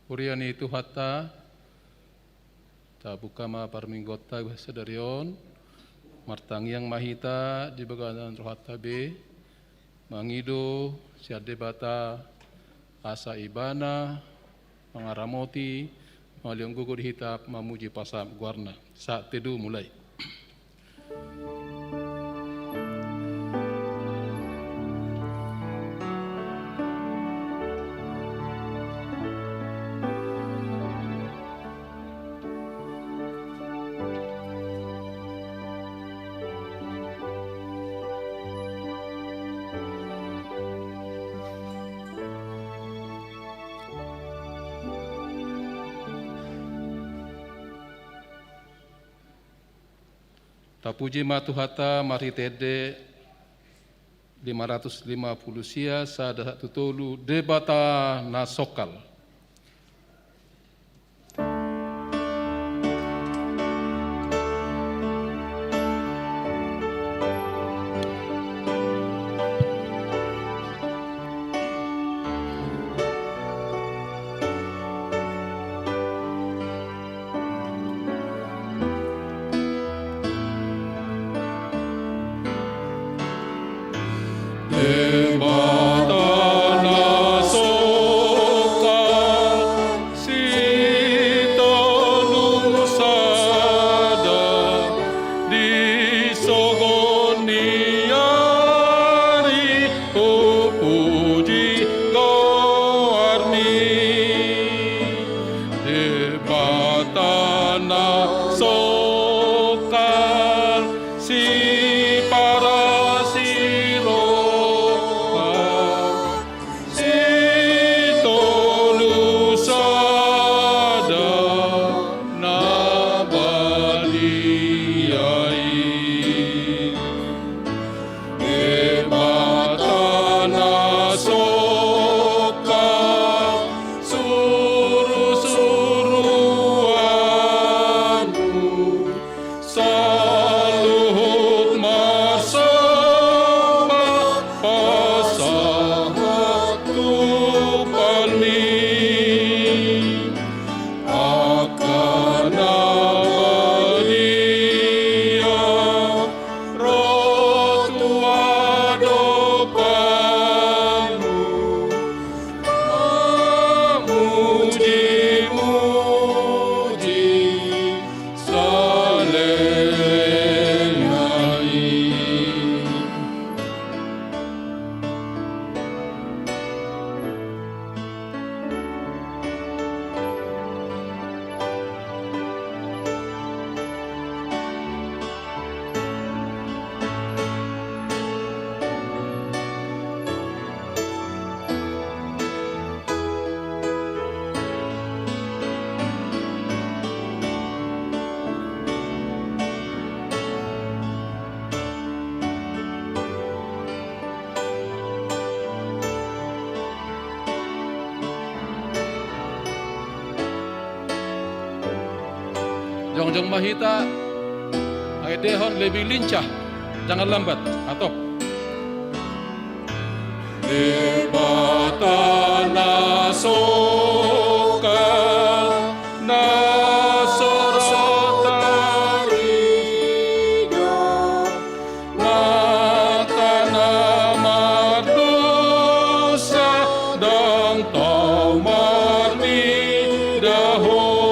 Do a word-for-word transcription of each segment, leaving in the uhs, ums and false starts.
Huria ni Tuhanta, tabuka ma parmingguonta sadari on, martangiang ma hita di bagasan rohanta be, mangido sian Debata asa Ibana mangaramoti, mangalehon gogo di hita mamuji pasahat goarna. Sahat tedu mulai. Tapuji ma Tuhanta marhite ende lima ratus lima puluh sia sada satu tolu, Debata na songkal. Debata na songkal, sitolu sada, di sogot ni ari hupuji goarmi. Debata na songkal, siparasi roha, sitolu sada na badia i. Debata na songkal, surusuruanmu saluhut marsomba pasahat tu palmi. Angka na badia ro tu adopanmu, mamujimuji saleleng i. Jongjong ma hita, ai dehon lebih lincah, jangan lambat, atau. Debata na songkal, na so ro tarida, angka na mardosa ndang tau marmidahon.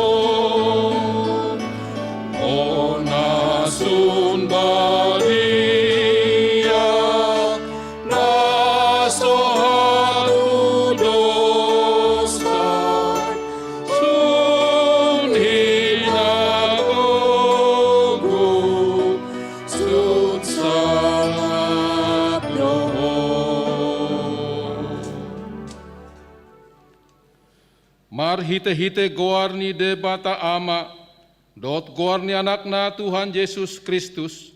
Bona sun badia na so hatudosan, sun hinagogo, sun sangap dohot. Marhitehite goar ni Debata Ama, dohot goar ni Anakna Tuhan Jesus Kristus,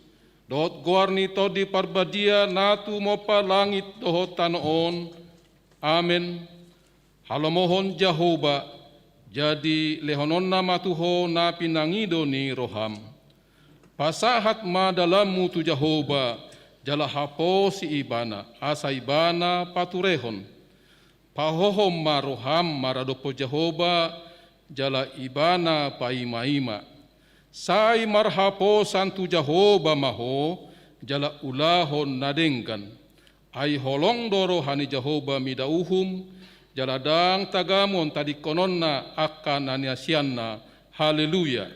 dohot goar ni Tondi Parbadia na tumompa langit dohot tano on. Amen. Halomohon Jahowa, jadi lehononna ma tu ho na pinangido ni roham. Pasahat ma dalanmu tu Jahowa, jala haposi Ibana, asa Ibana paturehon. Pahohom ma roham maradophon Jahowa, jala Ibana paimaima. Sai marhaposan tu Jahowa ma ho, jala ulahon na denggan. Ai holong do roha ni Jahowa mida uhum, jala ndang tagamon tadingkononna angka na niasianna. Haleluya.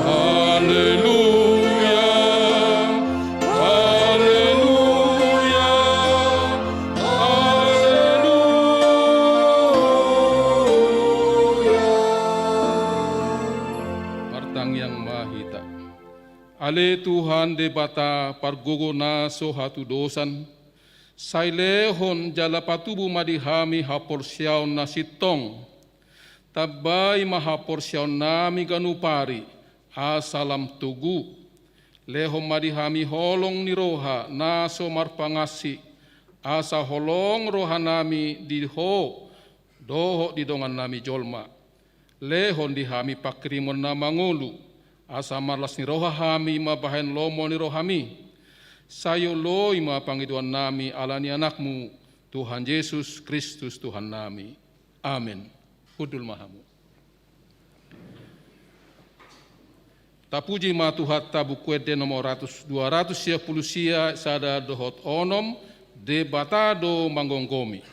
Haleluya. Haleluya. Haleluya. Martangiang ma hita. Ale Tuhan Debata pargogo na so hatudosan, sai lehon jala patubu ma di hami haporseaon na sintong. Tambai ma haporseaonnami ganup ari, asa lam togu. Lehon ma di hami holong ni roha na so marpangansi, asa holong rohanami di Ho dohot di dongannami jolma. Lehon di hami panghirimon na mangolu, asa marlas ni roha hami mambahen lomo ni rohami. Sai oloi ma pangidoannami ala ni Anakmu, Tuhan Jesus Kristus Tuhannami. Amen. Hundul ma hamu. Tapuji ma Tuhanta. Buku Ende nomor ratus, dua ratus sia pulu sia, sada dohot onom. Debata do manggomgomi.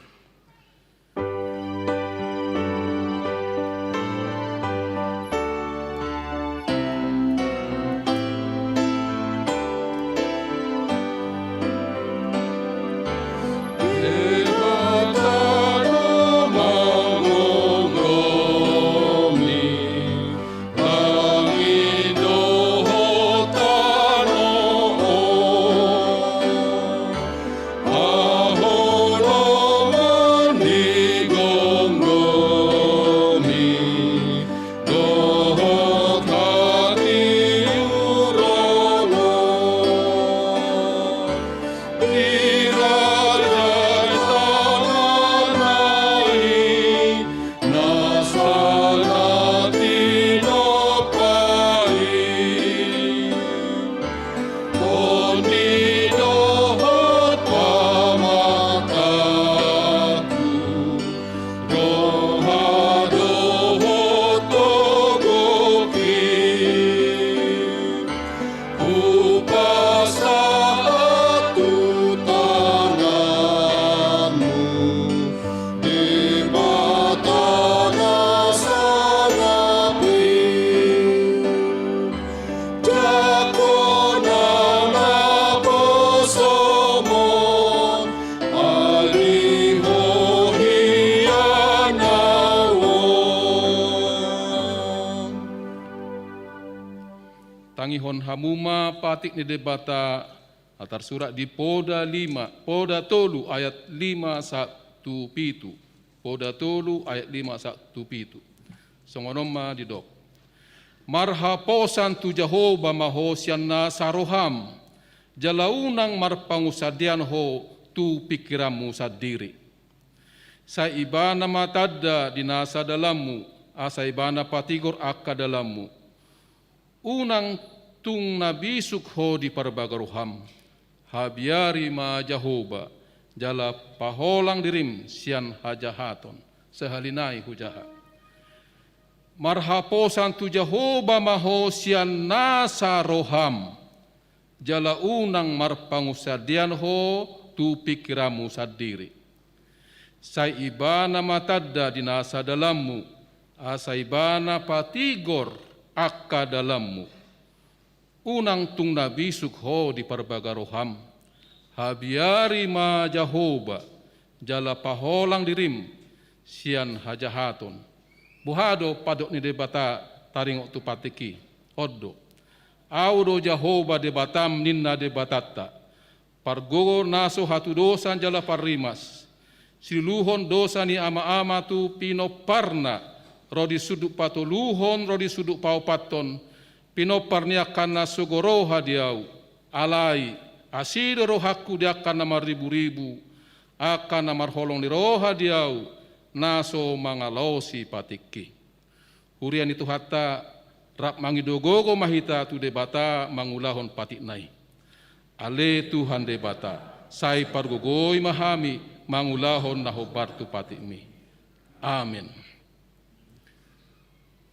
Hupasahat tu tanganmu, Debata na sangap i, jangkon na naposomon, ai di Ho hianaon. Tangihon hamu ma patik ni Debata, na tarsurat di Poda lima, Poda tolu ayat lima sahat tu pitu. Poda tolu ayat lima sahat tu pitu. Songon on ma didok. Marhaposan tu Jahowa ma ho sian nasa roham, jala unang marpangunsandean ho tu pingkiranmu sandiri. Sai Ibana ma tanda di nasa dalanmu, asa Ibana patigor angka dalanmu. Unang tung na bisuk ho di parbaga roham. Habiari ma Jahowa, jala paholang dirim sian hajahaton. Sahali nai hujaha. Marhaposan tu Jahowa ma ho sian nasa roham, jala unang marpangunsandean ho tu pingkiranmu sandiri. Sai Ibana ma tanda di nasa dalanmu, asa Ibana patigor angka dalanmu. Unang tung na bisuk ho di parbaga roham. Habiari ma Jahowa, jala paholang dirim sian hajahaton. Boha do pandok ni Debata taringot tu patik i? On do. Ahu do Jahowa Debatam, ninna Debatanta. Pargogo na so hatudosan jala parrimas. Siluluhon dosa ni amaama tu pinomparna, ro di sundut patoluhon, ro di sundut paopathon, pinompar ni angka na so goroha di ahu. Alai, asi do rohangku di angka na marriburibu, angka na marholong ni roha di ahu, na so mangalaosi patik i. Huria ni Tuhanta, rap mangido gogo ma hita tu Debata mangulahon patikna i. Ale Tuhan Debata, sai pargogoi ma hami mangulahon na hombar tu patikMi. Amen.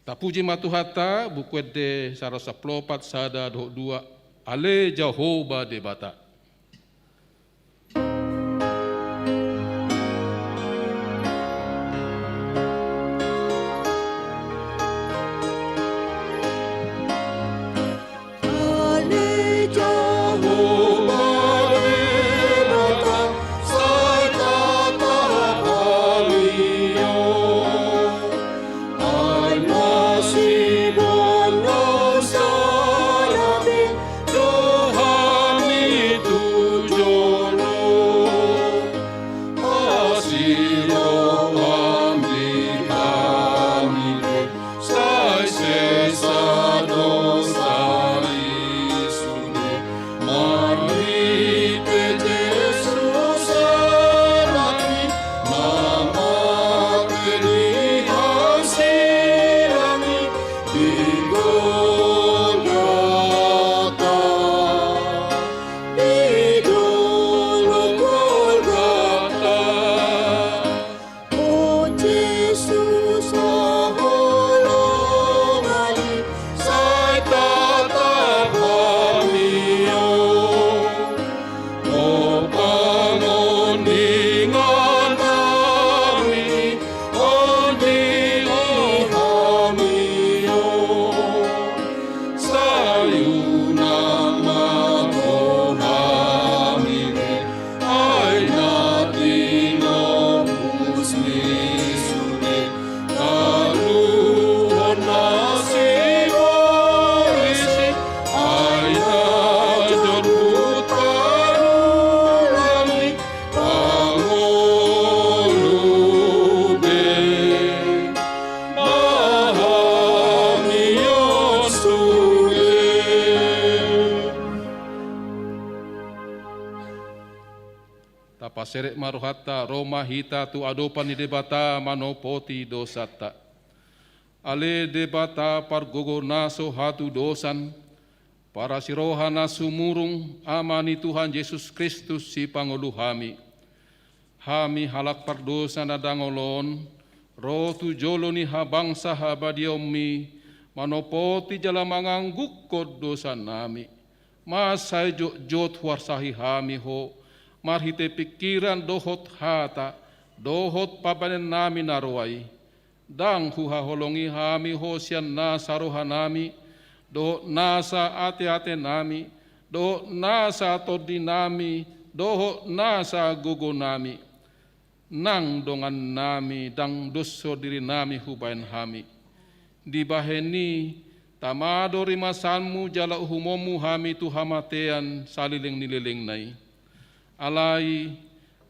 Tapuji ma Tuhanta. Buku Ende saratus sampulu opat, sada dohot dua. Ale Jahowa Debata. Tapaserep ma rohanta, ro ma hita tu adopan ni Debata manopoti dosanta. Ale Debata pargogo na so hatudosan, parasiroha na sumurung, Ama ni Tuhan Jesus Kristus sipangolu hami. Hami halak pardosa na dangol on, ro tu jolo ni habangsa habadiaonMi, manopoti jala manganggungkon dosanami. Mansai jotjot huarsahi hami Ho, marhite pingkiran dohot hata, dohot pambahenannami na roa i. Ndang huhaholongi hami Ho sian nasa rohanami, dohot nasa ateatenami, dohot nasa tondinami, dohot nasa gogonami. Nang dongannami, ndang dos so dirinami hubahen hami. Dibahen i, tama do rimasanMu jala uhumonMu hami tu hamatean saleleng ni lelengna i. Alai,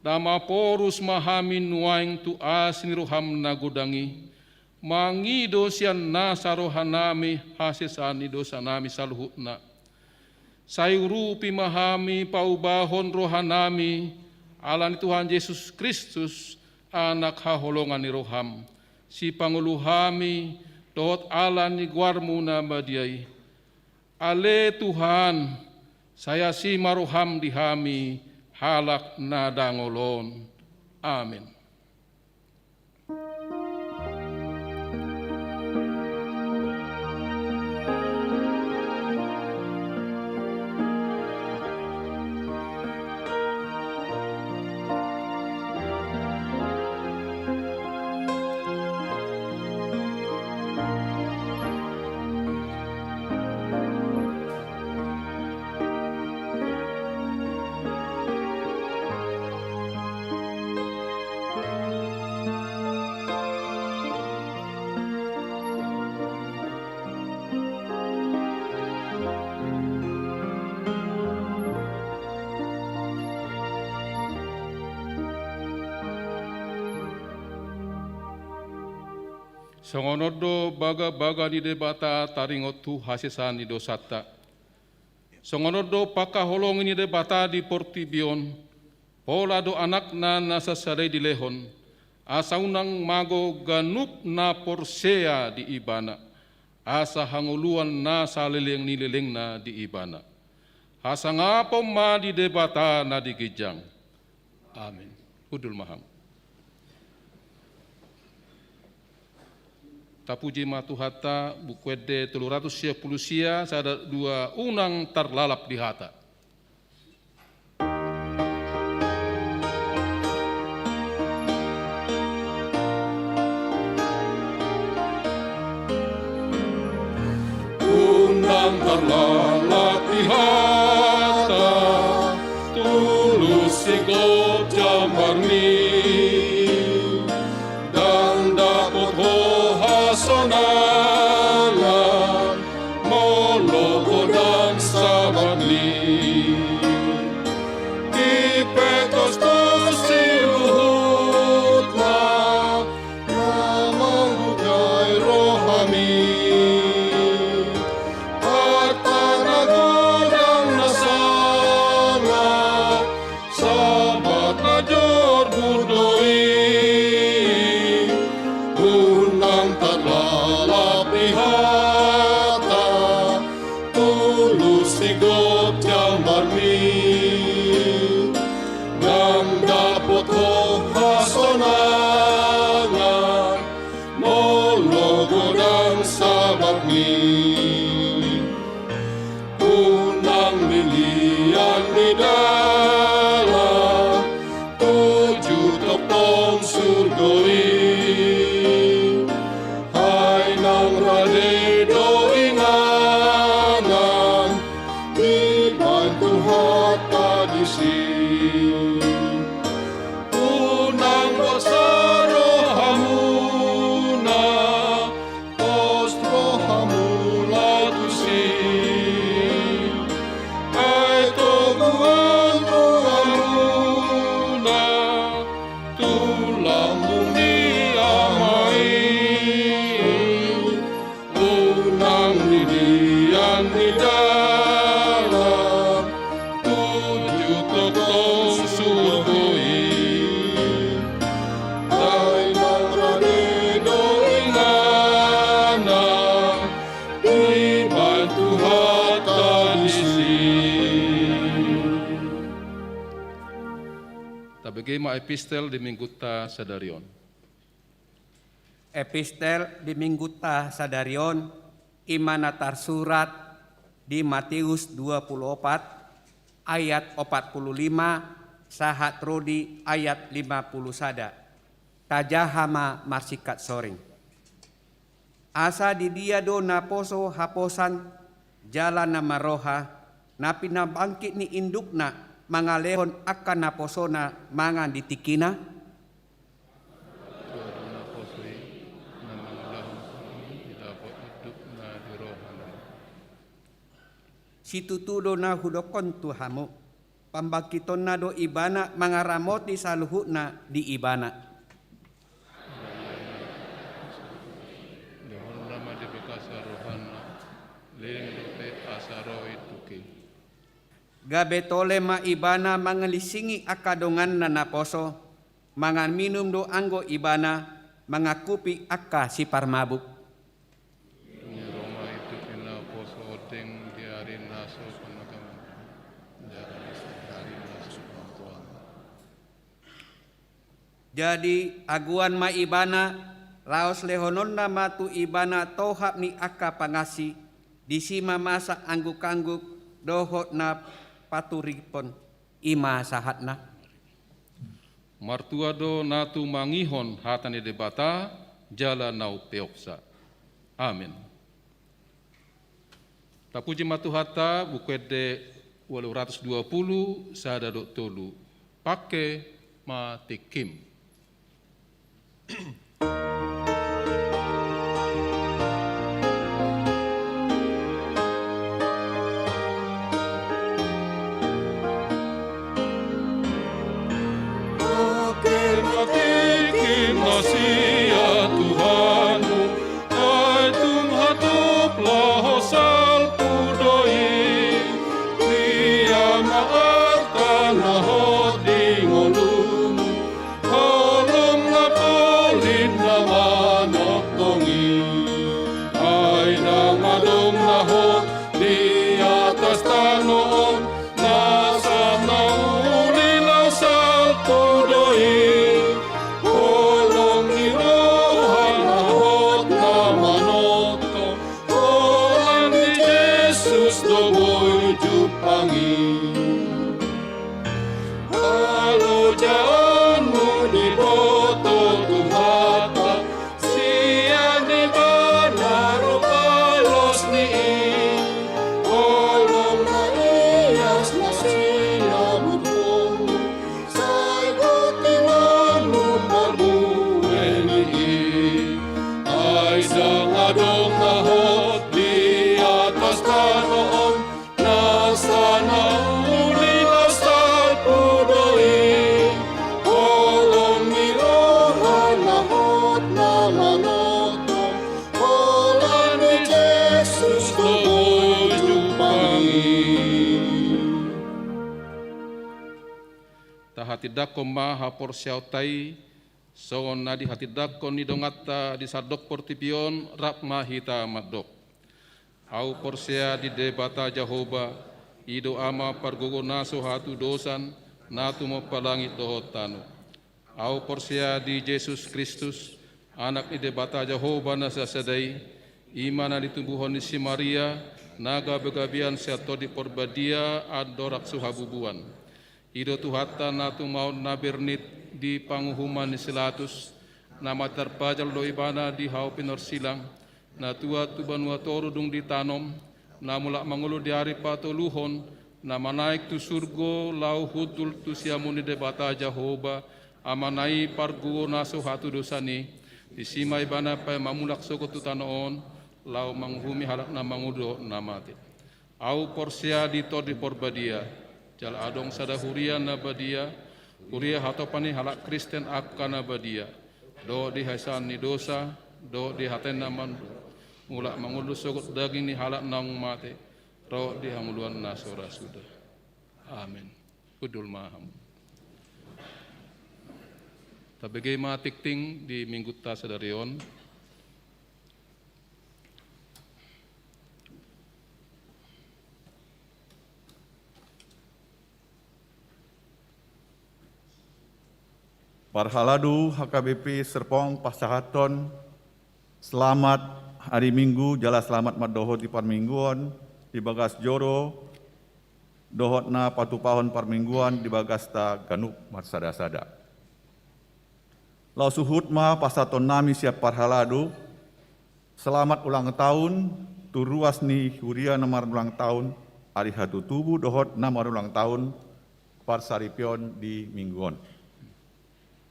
ndang maporus ma hami nuaeng tu asi ni rohaM na godang i, mangido sian nasa rohanami hasesaan ni dosanami saluhutna. Sai urupi ma hami paubahon rohanami, ala ni Tuhan Jesus Kristus, Anak haholongan ni rohaM, sipangolu hami, dohot ala ni goarMu na badia i. Ale Tuhan, sai asi ma rohaM di hami, halak na dangol on. Amen. Songon on do bagabaga ni Debata taringot tu hasesaan ni dosanta. Songon on do pangkaholongi ni Debata di portibi on, pola do Anakna na sasada i dilehon, asa unang mago ganup na porsea di Ibana, asa hangoluan na saleleng ni lelengna di Ibana. Hasangapon ma di Debata na di ginjang. Amen. Hundul ma hamu. Tapuji ma Tuhanta, Buku Ende tolu ratus sia pulu sia, sada dua, unang tarlalap di hata. Unang tarlalap di hata, tulus sigop jambarmi, ndang dapot ho hasonangan, molo godang sabatmi. Dipetos do siluhutna, na manggugai rohami. Arta na godang na sanga, sabat na jorbur do i. Unang tarlalap di hata, tulus sigop jambarmi, ndang dapot ho hasonangan, molo godang sabatmi. Unang lilian ni dalan, tuju tongtong surgo i. Ai nang rade do inganan, dibaen Tuhanta disi. Unang bosar rohamuna, pos rohamuna tusi. Ai togu anggo hamuna, tu lambung ni Ama i. Unang lilian ni dalan, tuju tongtong surgo i. Ai nang rade do inganan, dibaen Tuhanta disi. Tabege ma epistel di Minggunta sadari on. Epistel di Minggunta sadari on, i ma na tarsurat di Mateus dua pulu opat ayat opat pulu lima sahat ro di ayat lima pulu sada. Tajaha ma marsingkat soring. Asa di dia do naposo haposan jala na marroha, na pinabangkit ni indukna mangalehon angka naposona mangan di tingkina? Tua do naposo i, na mangulahon songon i didapot indukna di rohana. Situtu do na hudokkon tu hamu, pambangkitonna do ibana mangaramoti saluhutna di ibana. Lehonna ma di bagasan rohana, lehon dope asa ro i tu ke. Gabe tole ma ibana mangalinsingi angka donganna naposo, mangan minum do anggo ibana, mangangkupi angka siparmabuk. Dung i ro ma i tu ke naposo ondeng di ari na so panagaman, jala di ari na so pangotoan. Jadi agoan ma ibana, laos lehononna ma tu ibana tohap ni angka pangansi, disi ma masa angguk-angguk dohot na paturipon. I ma sahatna. Martua do na tumangihon hata ni Debata jala na umpeopsa. Amen. Tapuji ma Tuhanta, Buku Ende ualu ratus dua pulu, sada dohot tolu. Pangke ma tingkim. Pangke ma tingkim na sian Tuhanmu, ai tung hatop laho salpu do i. Dia ma arta na hot di ngolumu, holong na polin na Dangkon ma haporseaonta i, songon na dihatindangkon ni donganta di sandok portibi on, rap ma hita mandok. Ahu porsea di Debata Jahowa, i do Ama pargogo na so hatudosan, na tumompa langit dohot tano. Ahu porsea di Jesus Kristus, Anak ni Debata Jahowa na sasada i, i ma na ditumbuhon ni si Maria, na gabegabean sian Tondi Porbadia andorang so habubuan. I do Tuhanta na tumaon na bernit di panguhuman ni si Pilatus, na mate tarpajal do Ibana di hau pinorsilang, na tuat tu banua toru dung ditanom, na mulak mangolu di ari patoluhon, na manaek tu surgo laho hundul tu siamun ni Debata Jahowa, Amana i pargogo na so hatudosan i, disi ma Ibana paima mulak sogot tu tano on, laho manguhumi halak na mangolu dohot na mate. Ahu porsea di Tondi Porbadia, jala adong sada huria na badia, huria hatopan ni halak Kristen angka na badia, dohot di hasesaan ni dosa, dohot di hata ni na mandok, mulak mangolu sogot daging ni halak naung mate, ro di hangoluan na so ra suda. Amen. Hundul ma hamu. Tabege ma tingting di Minggunta sadari on. Parhalado H K B P Serpong pasahathon selamat ari Minggu, jala selamat mandohoti parmingguon di bagas joro, dohot na patupahon parmingguon di bagasta ganup marsadasada. Laos huhut ma pasahatonnami sian parhalado, selamat ulang tahun tu ruas ni huria na marulang tahun ari hatutubu dohot na marulang tahun parsaripeon di Minggu on.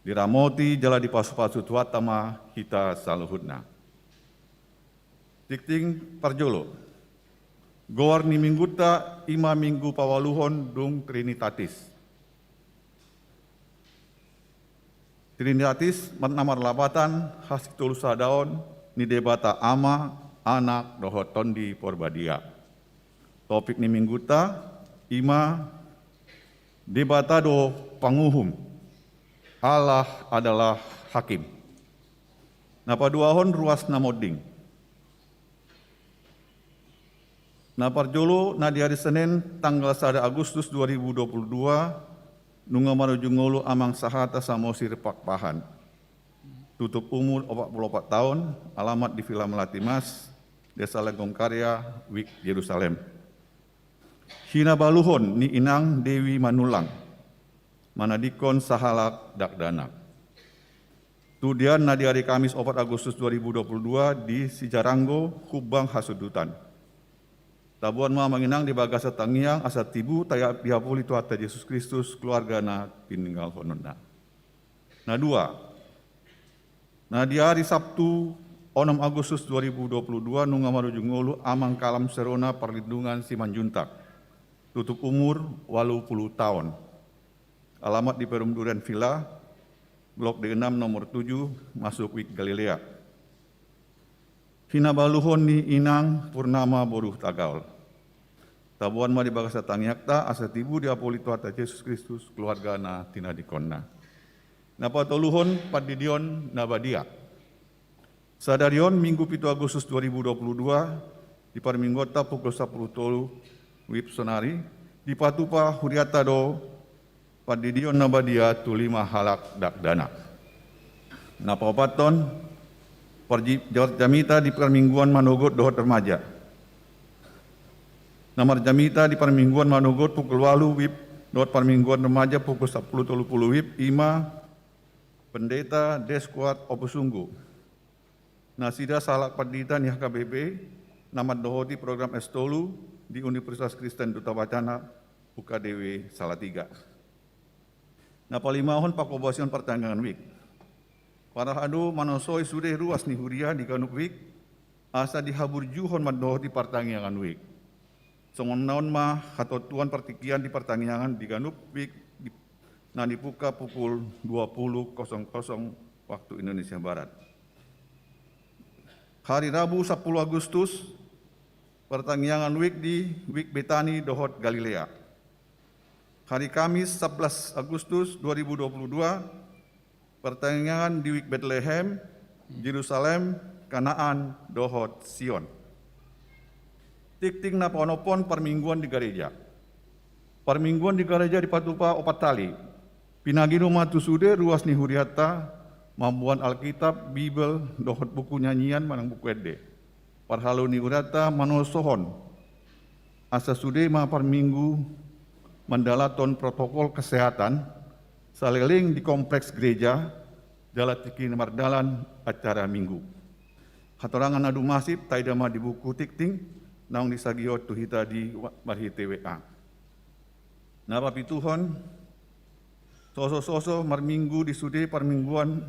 Diramoti jala dipasupasu Tuhanta ma hita saluhutna. Tingting parjolo. Goar ni Minggunta i ma Minggu paualuhon dung Trinitatis. Trinitatis mar-, na marlapatan hasitolusadaon ni Debata Ama, Anak, dohot Tondi Porbadia. Topik ni Minggunta i ma Debata do panguhum, Allah adalah hakim. Na paduahon ruas na monding. Na parjolo na di ari Senen tanggal sada Agustus dua ribu dua puluh dua, nunga marujung ngolu Amang Sahata Samosir Pakpahan. Tutup umur opat pulu opat taon, alamat di Villa Melati Mas, Desa Lenggong Karya, Wijk Jerusalem. Hinabaluhon ni inang Dewi Manullang, manadingkon sahalak dakdanak. Tudian na di ari Kamis opat Agustus dua ribu dua puluh dua di Sijaranggo, Humbang Hasundutan. Taboan ma Amang Inang di bagasan tangiang asa tibu taat diapuli Tuhanta Jesus Kristus keluarga na tininggalhononna. Na dua. Na di ari Sabtu onom Agustus dua ribu dua puluh dua nunga marujung ngolu Amang Kalam Serona Parlindungan Simanjuntak. Tutup umur walu pulu taon. Alamat di Perum Durian Villa, Blok D enam nomor tujuh, masuk Wijk Galilea. Hinabaluhon ni inang Purnama boru Tagaol. Taboan ma di bagasan tangiangta asa tibu diapuli Tuhanta Jesus Kristus keluarga na tinadingkonna. Na patoluhon pandidion na badia. Sadari on Minggu pitu Agustus dua ribu dua puluh dua, di parmingguonta pukul sampulu tolu wib sonari, dipatupa hurianta do pandidion na badia tu lima halak dakdanak. Na paopathon, parji-, jamita di parmingguon manogot dohot remaja. Na marjamita di parmingguon manogot pukul walu wib dohot parmingguon remaja pukul sampulu tolu pulu wib i ma Pendeta Deskuat Opus Unggu. Nasida sahalak pandita ni H K B P na mandohoti program S tolu di Universitas Kristen Duta Wacana U K D W Salatiga. Na palimahon pangkobasion partangiangan wijk. Parhalado manosoi sude ruas ni huria di ganup wijk asa dihaburjuhon mandohoti partangiangan wijk. Songon on ma hatontuan partingkian di partangiangan di ganup wijk di, na dibuka pukul dua puluh kosong kosong waktu Indonesia Barat. Hari Rabu sampulu Agustus, partangiangan wijk di Wijk Betani dohot Galilea. Hari Kamis, sebelas Agustus dua ribu dua puluh dua, partangiangan di Wijk Betlehem, Jerusalem, Kanaan, dohot Sion. Tingting na paonomhon parmingguan di gareja. Parmingguan di gareja dipatupa opat hali. Pinangido ma tu sude ruas ni hurianta mamboan Alkitab, Bibel, dohot buku nyanyian manang buku ende. Parhalado ni hurianta manosohon asa sude ma parminggu mandalathon protokol kesehatan saleleng di kompleks gereja, jala tingki na mardalan acara Minggu. Hatorangan na dummasip taida ma di buku tingting naung disagihon tu hita di wa-, marhite W A. Na papituhon, sosososo marminggu di sude parmingguan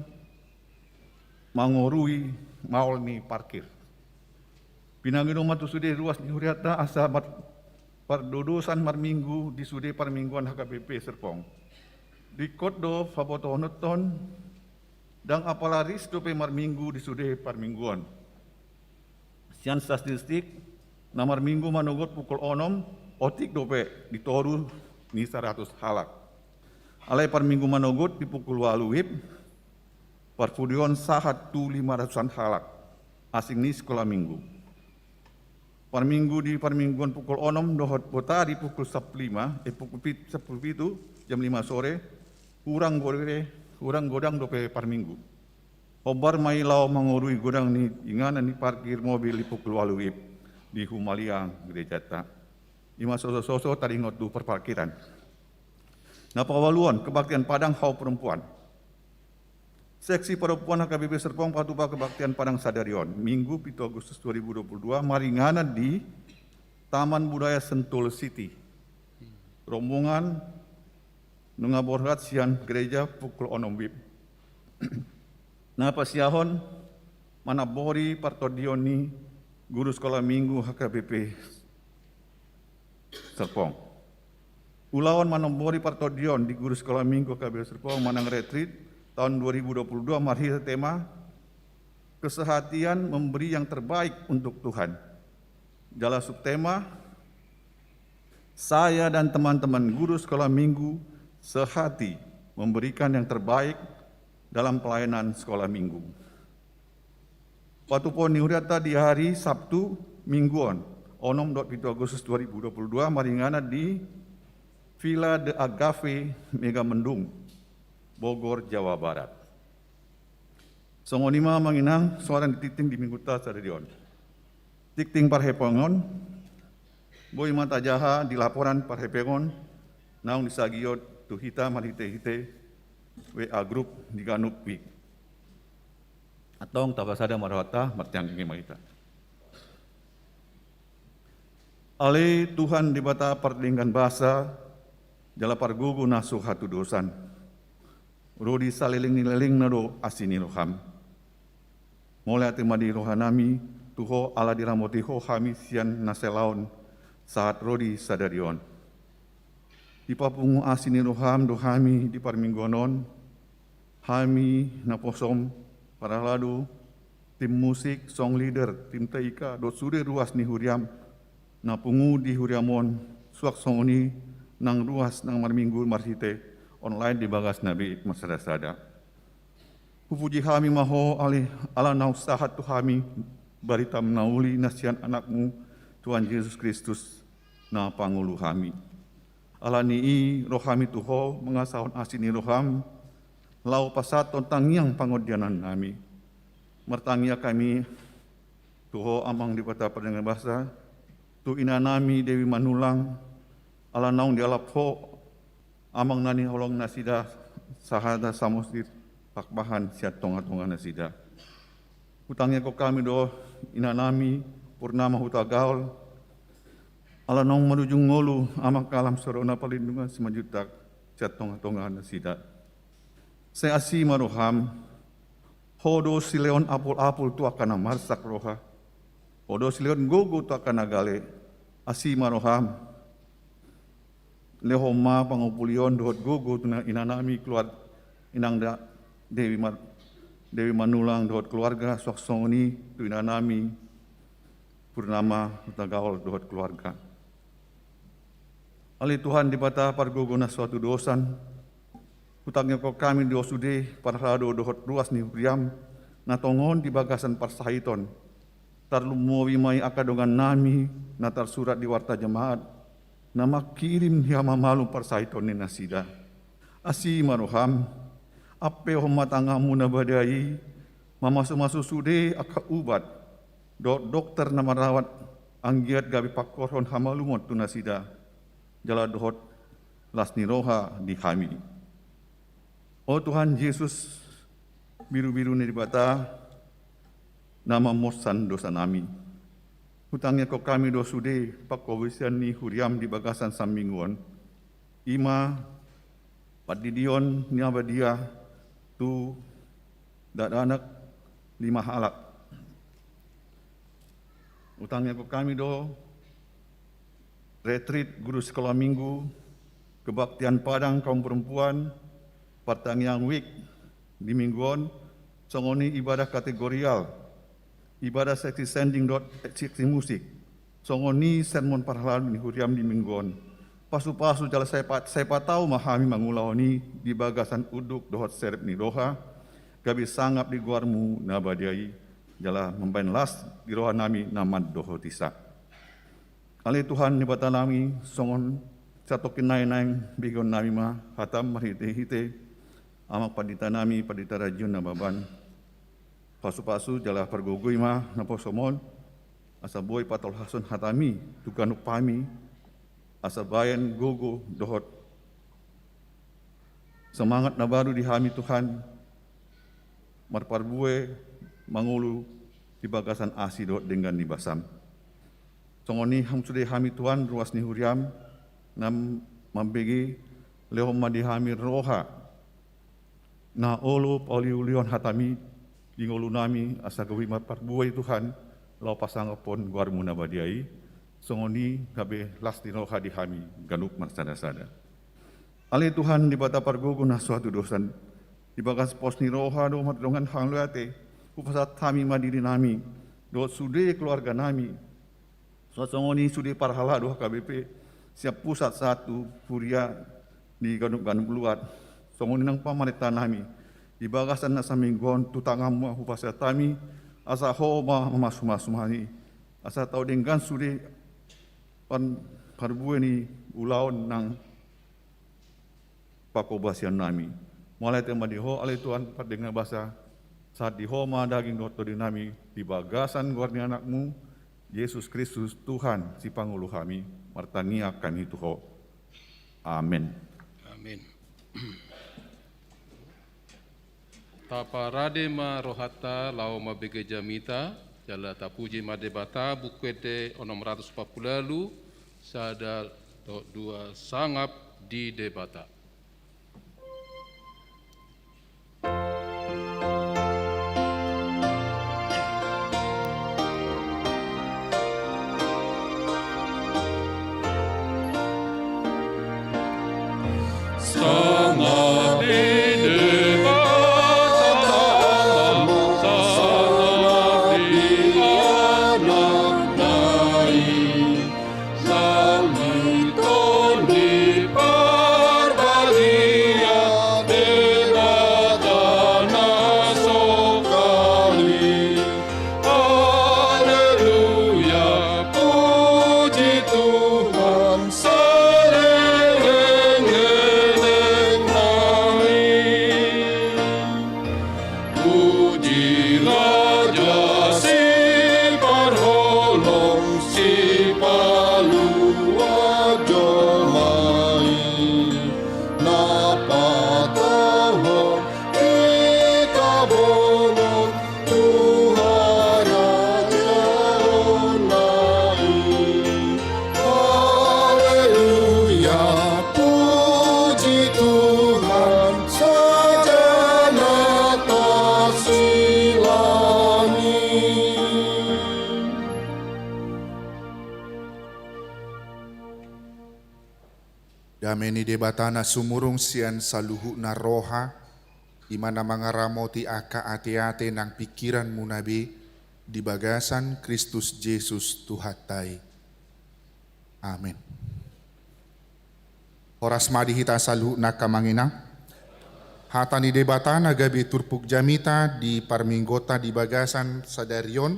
mangorui maol ni parkir. Pinangido ma tu sude ruas ni hurianta asa mar-, pardodosan marminggu di sude parmingguan H K B P Serpong. Ringkot do pabotohononhon, ndang apala ris dope marminggu di sude parmingguan. Sian statistik, na marminggu manogot pukul onom, otik dope di toru ni saratus halak. Alai parminggu manogot di pukul ualu WIB, parpudi on sahat tu lima ratusan halak asing ni sikola Minggu. Parminggu di parmingguan pukul onom dohot botari pukul sampulu lima, eh, pukul pit-, sampulu pitu, jam lima sore, hurang gode-, hurang godang dope parminggu. Hombar ma i laho mangorui godang ni inganan ni parkir mobil di pukul ualu WIB di humaliang gerejanta. I ma sosososo taringot tu parparkiran. Na paualuhon, kebaktian padang hau perempuan. Seksi perempuan H K B P Serpong patupa kebaktian padang sadari on, Minggu pitu Agustus dua ribu dua puluh dua, maringanan di Taman Budaya Sentul City. Rombongan nunga borhat sian gereja pukul onom WIB. Na pasiahon manambori partondion ni guru sikola Minggu H K B P Serpong. Ulaon manambori partondion di guru sikola Minggu H K B P Serpong manang retreat taon dua ribu dua puluh dua marhite tema Kesehatian Memberi Yang Terbaik untuk Tuhan. Jala subtema, saya dan teman-teman guru sikola Minggu sehati memberikan yang terbaik dalam pelayanan sikola Minggu. Patupahon ni hurianta di hari Sabtu Minggu on, onom dohot pitu Agustus dua ribu dua puluh dua, maringanan di Villa de Agave Megamendung, Bogor, Jawa Barat. Songon i ma amang inang soara ni tingting di Minggunta sadari on. Tingting parhepongon, boi ma tajaha di laporan parhepongon naung disagihon tu hita marhitehite W A group di ganup WIB. Antong tapasada ma rohanta, martangiang ma hita. Ale Tuhan Debata pardenggan basa, jala pargogo na so hatudosan. Ro di saleleng ni lelengna do asi ni roham. Mauliate ma di rohanami tu Ho ala diramoti Ho hami sian na salaon sahat ro di sadari on. Dipapungu asi ni roham do hami di parmingguan on, hami naposom, parhalado, tim musik, song leader, tim T I K, dohot sude ruas ni huriam na pungu di huriam on, suang songon i nang ruas na marminggu marhite online di bagas na boi marsadasada. Hupuji hami ma Ho ale, ala naung sahat tu hami baritam na uli na sian Anakmu, Tuhan Jesus Kristus, na pangolu hami. Ala ni i ro hami tu Ho mangasahon asi ni roham, laho pasahathon tangiang pangondianannami. Martangiang hami tu Ho Amang Debata pardenggan basa, tu inanami Dewi Manulang, ala naung dialap Ho Amang na hinaholongan nasida sahata Samosir Pakpahan sian tongatonga nasida. Hutangianghon hami do inanami Purnama Hutagaol, ala naung marujung ngolu Amang Kalam Sorona Parlindungan Simanjuntak sian tongatonga nasida. Sai asi ma roham, Ho do silehon apulapul tu angka na marsak roha. Ho do silehon gogo tu angka na gale. Asi ma roham. Lehon ma pangupulion dohot gogo tu na inanami keluar-, inang da Dewi Mar-, Dewi Manulang dohot keluarga, suang songon i tu inanami Purnama Hutagaol dohot keluarga. Ale Tuhan Debata pargogo na so hatudosan, hutangiangkon hami do sude parhalado dohot ruas ni huriam na tongon di bagasan parsahiton. Tarlumobi ma i angka dongannami na tarsurat di Warta Jamaat, na mangkirim hamamalum parsahiton ni nasida. Asi ma roham, ampehon ma tanganmu na badia i, mamasumasu sude angka ubat dohot dokter na marawat, anggiat gabe pangkorhon hamalumon tu nasida, jala dohot las ni roha di hami. O Tuhan Jesus, birubiru ni Debata, na mamorsan dosanami, hutangiangkon hami do sude panghobasion ni huriam di bagasan saminggu on, i ma pandidion na badia tu dakdanak lima halak. Hutangiangkon hami do retreat guru sekolah minggu, kebaktian Padang kaum perempuan, partangiangan week di minggu on, songon i ibadah kategorial, ibadah seksi sending dohot seksi musik, songon i sermon parhalado ni huriam di minggu on. Pasupasu jala sai pa-, sai patau ma hami mangulahon i di bagasan unduk dohot serep ni roha, gabe sangap di goarmu na badia i, jala mambahen las di rohanami na mandohoti sa. Ale Tuhan Debatanami, songon satongkin nai naeng begeonnami ma hatam marhitehite Amang Panditanami, Pandita Rajion Nababan. Pasupasu jala pargogoi ma naposom on, asa boi patolhashon hatami tu ganup hami, asa bahen gogo dohot semangat na baru di hami Tuhan, marparbue mangolu di bagasan asi dohot denggan ni basam. Songon i hamu sude hami Tuhan, ruas ni huriam, na mambege, lehon ma di hami roha na olo pauliulihon hatami di ngolunami, asa gabe marparbue Tuhan, laho pasangaphon goarmu na badia i, songon i gabe las ni roha di hami ganup marsadasada. Ale Tuhan Debata pargogo na so hatudosan, di bagas pos ni roha do mardongan hangoluan, hupasahat hami ma dirinami dohot sude keluarganami, songon i sude parhalado H K B P sian pusat sahat tu huria di ganup-ganup luat, songon i nang pamarentanami, di bagasan na saminggu on tu tanganmu ma hupasahat hami, asa ho ma mamasumasu hami, asa tau denggan sude par-, parbue ni ulaon nang panghobasionami. Mauliate ma di Ho, ale Tuhan pardenggan basa, sahat di Ho ma daging dohot tondinami, di bagasan goar ni Anakmu, Jesus Kristus, Tuhan, Sipangolu hami, martangiang hami tu Ho. Amen. Amen. Taparade ma rohanta laho mambege jamita, jala tapuji ma Debata, Buku Ende onom ratus empat puluh ualu, sada dohot dua, Sangap di Debata. Haleluya, puji Tuhan, saleleng-leleng nami. Puji Raja Siparholong, Sipalua jolma i, na patahon hita bolon tu harajaonna i. Haleluya, puji Tuhan, sajana tasilangi. Dame ni Debata na sumurung sian saluhutna roha, i ma na mangaramoti angka ateate nang pingkiranmuna be di bagasan Kristus Jesus Tuhanta i. Amen. Horas ma di hita saluhutna, angka amang inang. Hata ni Debata na gabe turpuk jamita di parmingguonta di bagasan sadari on,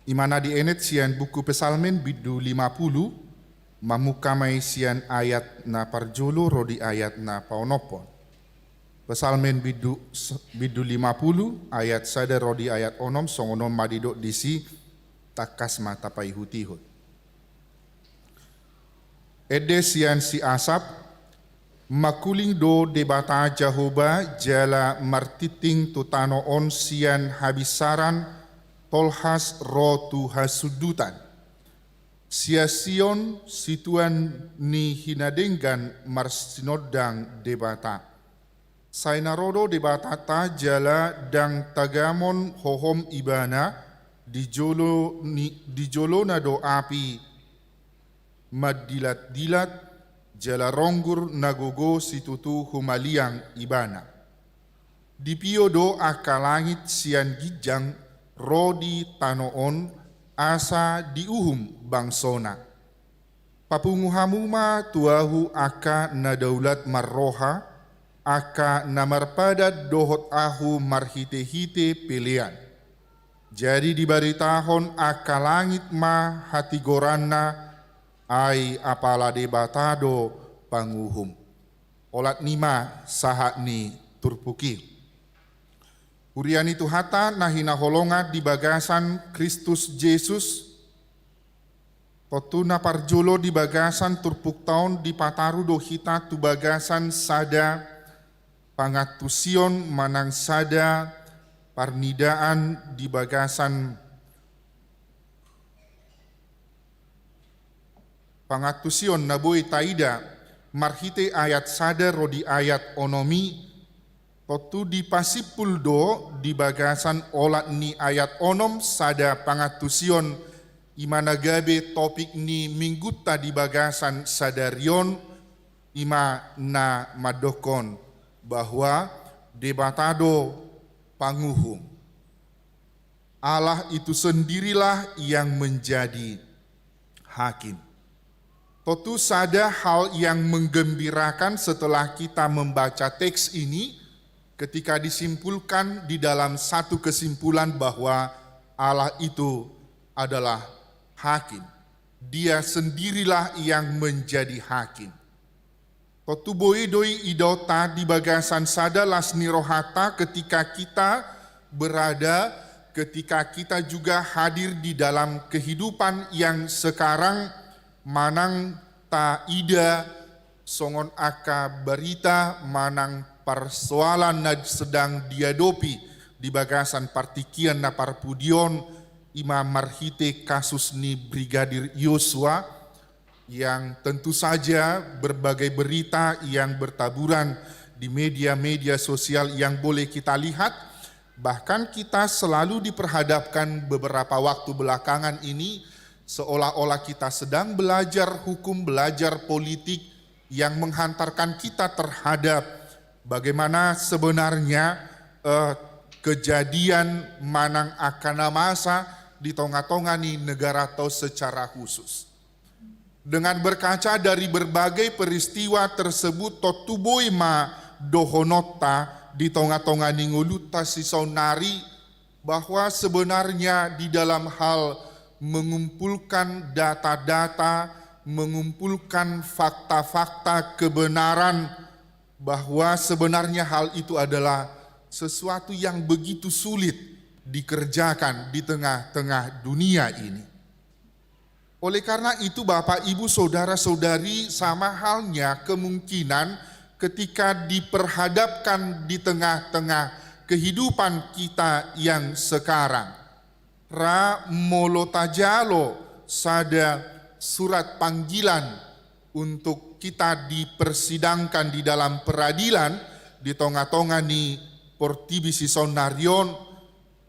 i ma na dienet sian buku Psalmen bindu lima pulu, mamungka ma i sian ayat na parjolo ro di ayat na paonomhon. Psalmen bindu, bindu lima pulu ayat sada ro di ayat onom, songon on ma didok disi, tangkas ma tapaihutihut. Ende sian si Asap. Mangkuling do Debata Jahowa jala martingting tu tano on sian habinsaran tolhas ro tu hasundutan. Sian Sion situan ni hinadenggan marsinondang Debata. Sai na ro do Debatanta jala ndang tagamon hohom Ibana, di jolo ni, di jolona do api mandilatdilat, jala ronggur na gogo situtu humaliang Ibana. Dipio do angka langit sian ginjang ro di tano on, asa diuhum bangsona. Papungu hamu ma tu Ahu angka na daulat marroha, angka na marpadan dohot Ahu marhitehite pelean. Jadi dibaritahon angka langit ma hatigoranna, ai apala Debata do panguhum. Olat ni ma sahat ni turpuk i. Huria ni Tuhanta na hinaholongan di bagasan Kristus Jesus, tontu na parjolo di bagasan turpukta on dipataru do hita tu bagasan sada pangantusion manang sada parnidaan di bagasan pangantusion na boi taida marhite ayat sada ro di ayat onom i. Tontu dipasimpul do di bagasan olat ni ayat onom sada pangantusion, i ma na gabe topik ni minggunta di bagasan sadari on, i ma na mandokkon bahwa Debata do panguhum. Allah itu sendirilah yang menjadi hakim. Tontu sada hal yang menggembirakan setelah kita membaca teks ini, ketika disimpulkan di dalam satu kesimpulan bahwa Allah itu adalah hakim. Dia sendirilah yang menjadi hakim. Tontu boi do i idaonta di bagasan sada las ni rohanta ketika kita berada, ketika kita juga hadir di dalam kehidupan yang sekarang, manang taida songon angka barita manang parsoalan na sedang diadopi di bagasan partingkian na parpudi on, i ma marhite kasus ni Brigadir Yosua, yang tentu saja berbagai berita yang bertaburan di media-media sosial yang boleh kita lihat, bahkan kita selalu diperhadapkan beberapa waktu belakangan ini seolah-olah kita sedang belajar hukum, belajar politik yang menghantarkan kita terhadap bagaimana sebenarnya, eh, kejadian manang angka na masa di tonga-tonga ni negaranta on secara khusus. Dengan berkaca dari berbagai peristiwa tersebut, tontu boi ma dohononta di tonga-tonga ni ngolunta sisaonari, bahwa sebenarnya di dalam hal mengumpulkan data-data, mengumpulkan fakta-fakta kebenaran, bahwa sebenarnya hal itu adalah sesuatu yang begitu sulit dikerjakan di tengah-tengah dunia ini. Oleh karena itu, Bapak, Ibu, saudara-saudari, sama halnya kemungkinan ketika diperhadapkan di tengah-tengah kehidupan kita yang sekarang. Ra molo tajalo sada surat panggilan untuk kita dipersidangkan di dalam peradilan di tonga-tonga ni portibi sisaonari on,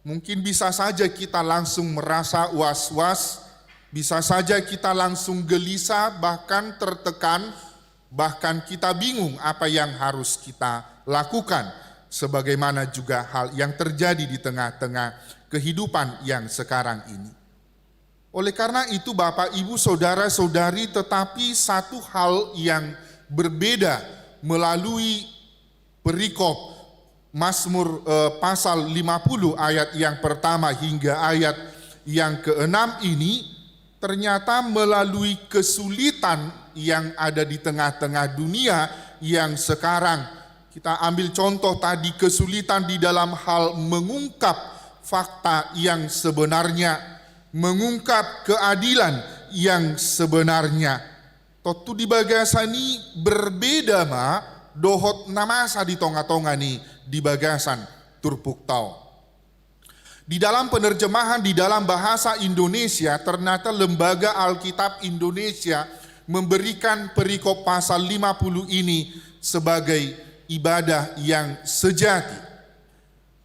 mungkin bisa saja kita langsung merasa was-was, bisa saja kita langsung gelisah, bahkan tertekan, bahkan kita bingung apa yang harus kita lakukan, sebagaimana juga hal yang terjadi di tengah-tengah kehidupan yang sekarang ini. Oleh karena itu, Bapak, Ibu, Saudara-saudari, tetapi satu hal yang berbeda melalui perikop Mazmur, eh, pasal lima puluh ayat yang pertama hingga ayat yang keenam ini, ternyata melalui kesulitan yang ada di tengah-tengah dunia yang sekarang, kita ambil contoh tadi, kesulitan di dalam hal mengungkap fakta yang sebenarnya, mengungkap keadilan yang sebenarnya. Tontu di bagasan i berbeda ma dohot na masa di tonga-tonga ni di bagasan turpukta on. Di dalam penerjemahan di dalam bahasa Indonesia, ternyata Lembaga Alkitab Indonesia memberikan perikop pasal lima puluh ini sebagai ibadah yang sejati.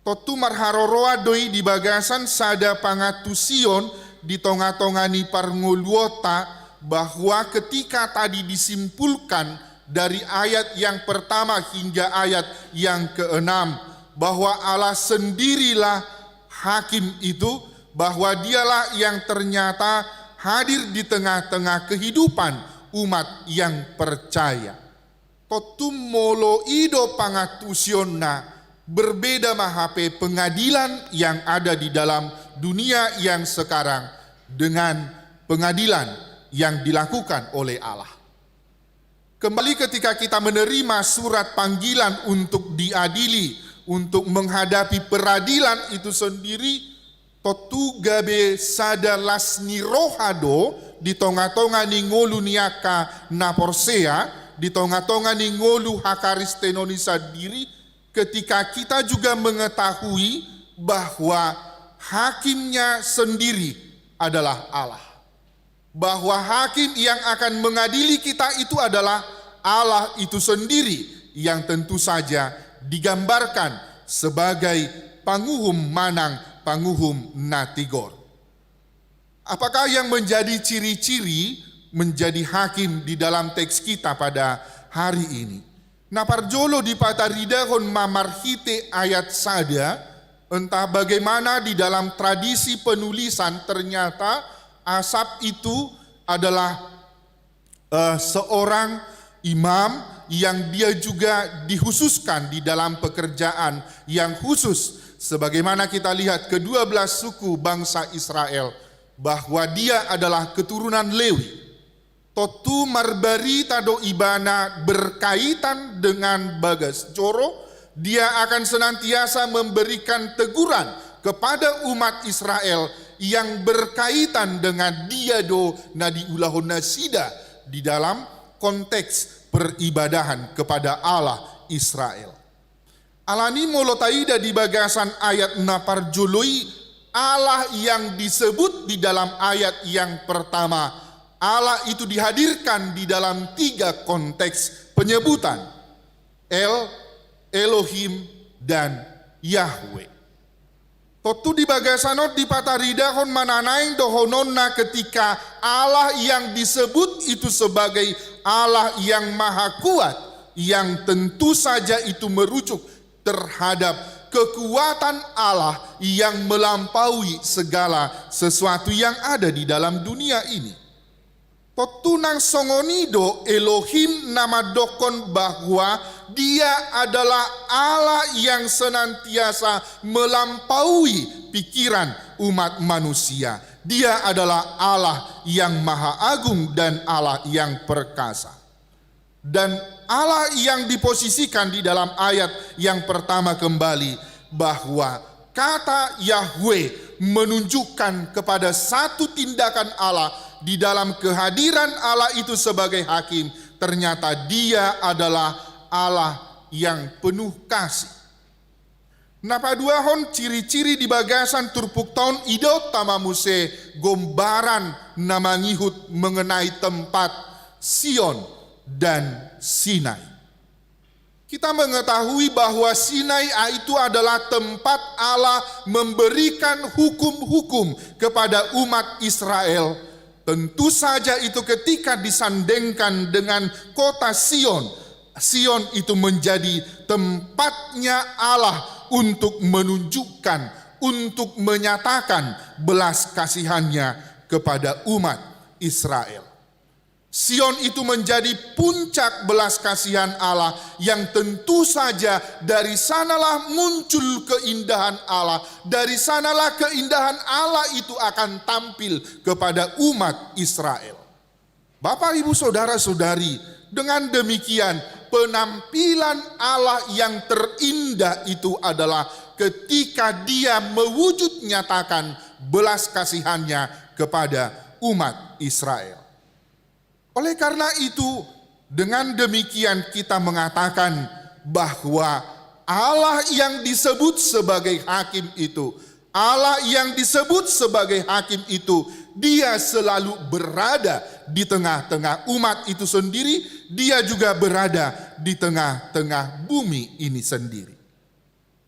Tontu marharoroan do i di bagasan sada pangantusion di tonga-tonga ni parngoluonta, bahwa ketika tadi disimpulkan dari ayat yang pertama hingga ayat yang keenam, bahwa Allah sendirilah hakim itu, bahwa Dialah yang ternyata hadir di tengah-tengah kehidupan umat yang percaya. Tontu molo i do pangantusionna, berbeda ma hape pengadilan yang ada di dalam dunia yang sekarang dengan pengadilan yang dilakukan oleh Allah. Kembali, ketika kita menerima surat panggilan untuk diadili, untuk menghadapi peradilan itu sendiri, tontu gabe sada las ni roha do di tonga-tonga ni ngolu ni angka na porsea, di tonga-tonga ni ngolu hakaristenon i sandiri, ketika kita juga mengetahui bahwa hakimnya sendiri adalah Allah. Bahwa hakim yang akan mengadili kita itu adalah Allah itu sendiri, yang tentu saja digambarkan sebagai panguhum manang panguhum na tigor. Apakah yang menjadi ciri-ciri menjadi hakim di dalam teks kita pada hari ini? Na parjolo dipataridahon ma marhite ayat sada, entah bagaimana di dalam tradisi penulisan ternyata Asaf itu adalah, eh, seorang imam yang dia juga dikhususkan di dalam pekerjaan yang khusus. Sebagaimana kita lihat kedua belas suku bangsa Israel, bahwa dia adalah keturunan Lewi. Tontu marbarita do ibana berkaitan dengan bagas joro, dia akan senantiasa memberikan teguran kepada umat Israel yang berkaitan dengan dia do na diulahon nasida di dalam konteks peribadahan kepada Allah Israel. Alani molo taida di bagasan ayat na parjolo i, Allah yang disebut di dalam ayat yang pertama, Allah itu dihadirkan di dalam tiga konteks penyebutan, El, Elohim, dan Yahweh. Tontu di bagasan on dipataridahon ma na naeng dohononna ketika Allah yang disebut itu sebagai Allah yang maha kuat, yang tentu saja itu merujuk terhadap kekuatan Allah yang melampaui segala sesuatu yang ada di dalam dunia ini. Tontu nang songon i do Elohim na mandokkon bahwa Dia adalah Allah yang senantiasa melampaui pikiran umat manusia. Dia adalah Allah yang maha agung dan Allah yang perkasa. Dan Allah yang diposisikan di dalam ayat yang pertama kembali, bahwa kata Yahweh menunjukkan kepada satu tindakan Allah di dalam kehadiran Allah itu sebagai hakim. Ternyata Dia adalah Allah yang penuh kasih. Na paduahon, ciri-ciri di bagasan turpukta on, idaonta ma muse gombaran na mangihut mengenai tempat Sion dan Sinai. Kita mengetahui bahwa Sinai, ah, itu adalah tempat Allah memberikan hukum-hukum kepada umat Israel. Tentu saja itu ketika disandingkan dengan kota Sion. Sion itu menjadi tempatnya Allah untuk menunjukkan, untuk menyatakan belas kasihannya kepada umat Israel. Sion itu menjadi puncak belas kasihan Allah yang tentu saja dari sanalah muncul keindahan Allah, dari sanalah keindahan Allah itu akan tampil kepada umat Israel. Bapak, Ibu, Saudara, Saudari, dengan demikian penampilan Allah yang terindah itu adalah ketika Dia mewujud nyatakan belas kasihannya kepada umat Israel. Oleh karena itu, dengan demikian kita mengatakan bahwa Allah yang disebut sebagai hakim itu, Allah yang disebut sebagai hakim itu, Dia selalu berada di tengah-tengah umat itu sendiri, Dia juga berada di tengah-tengah bumi ini sendiri.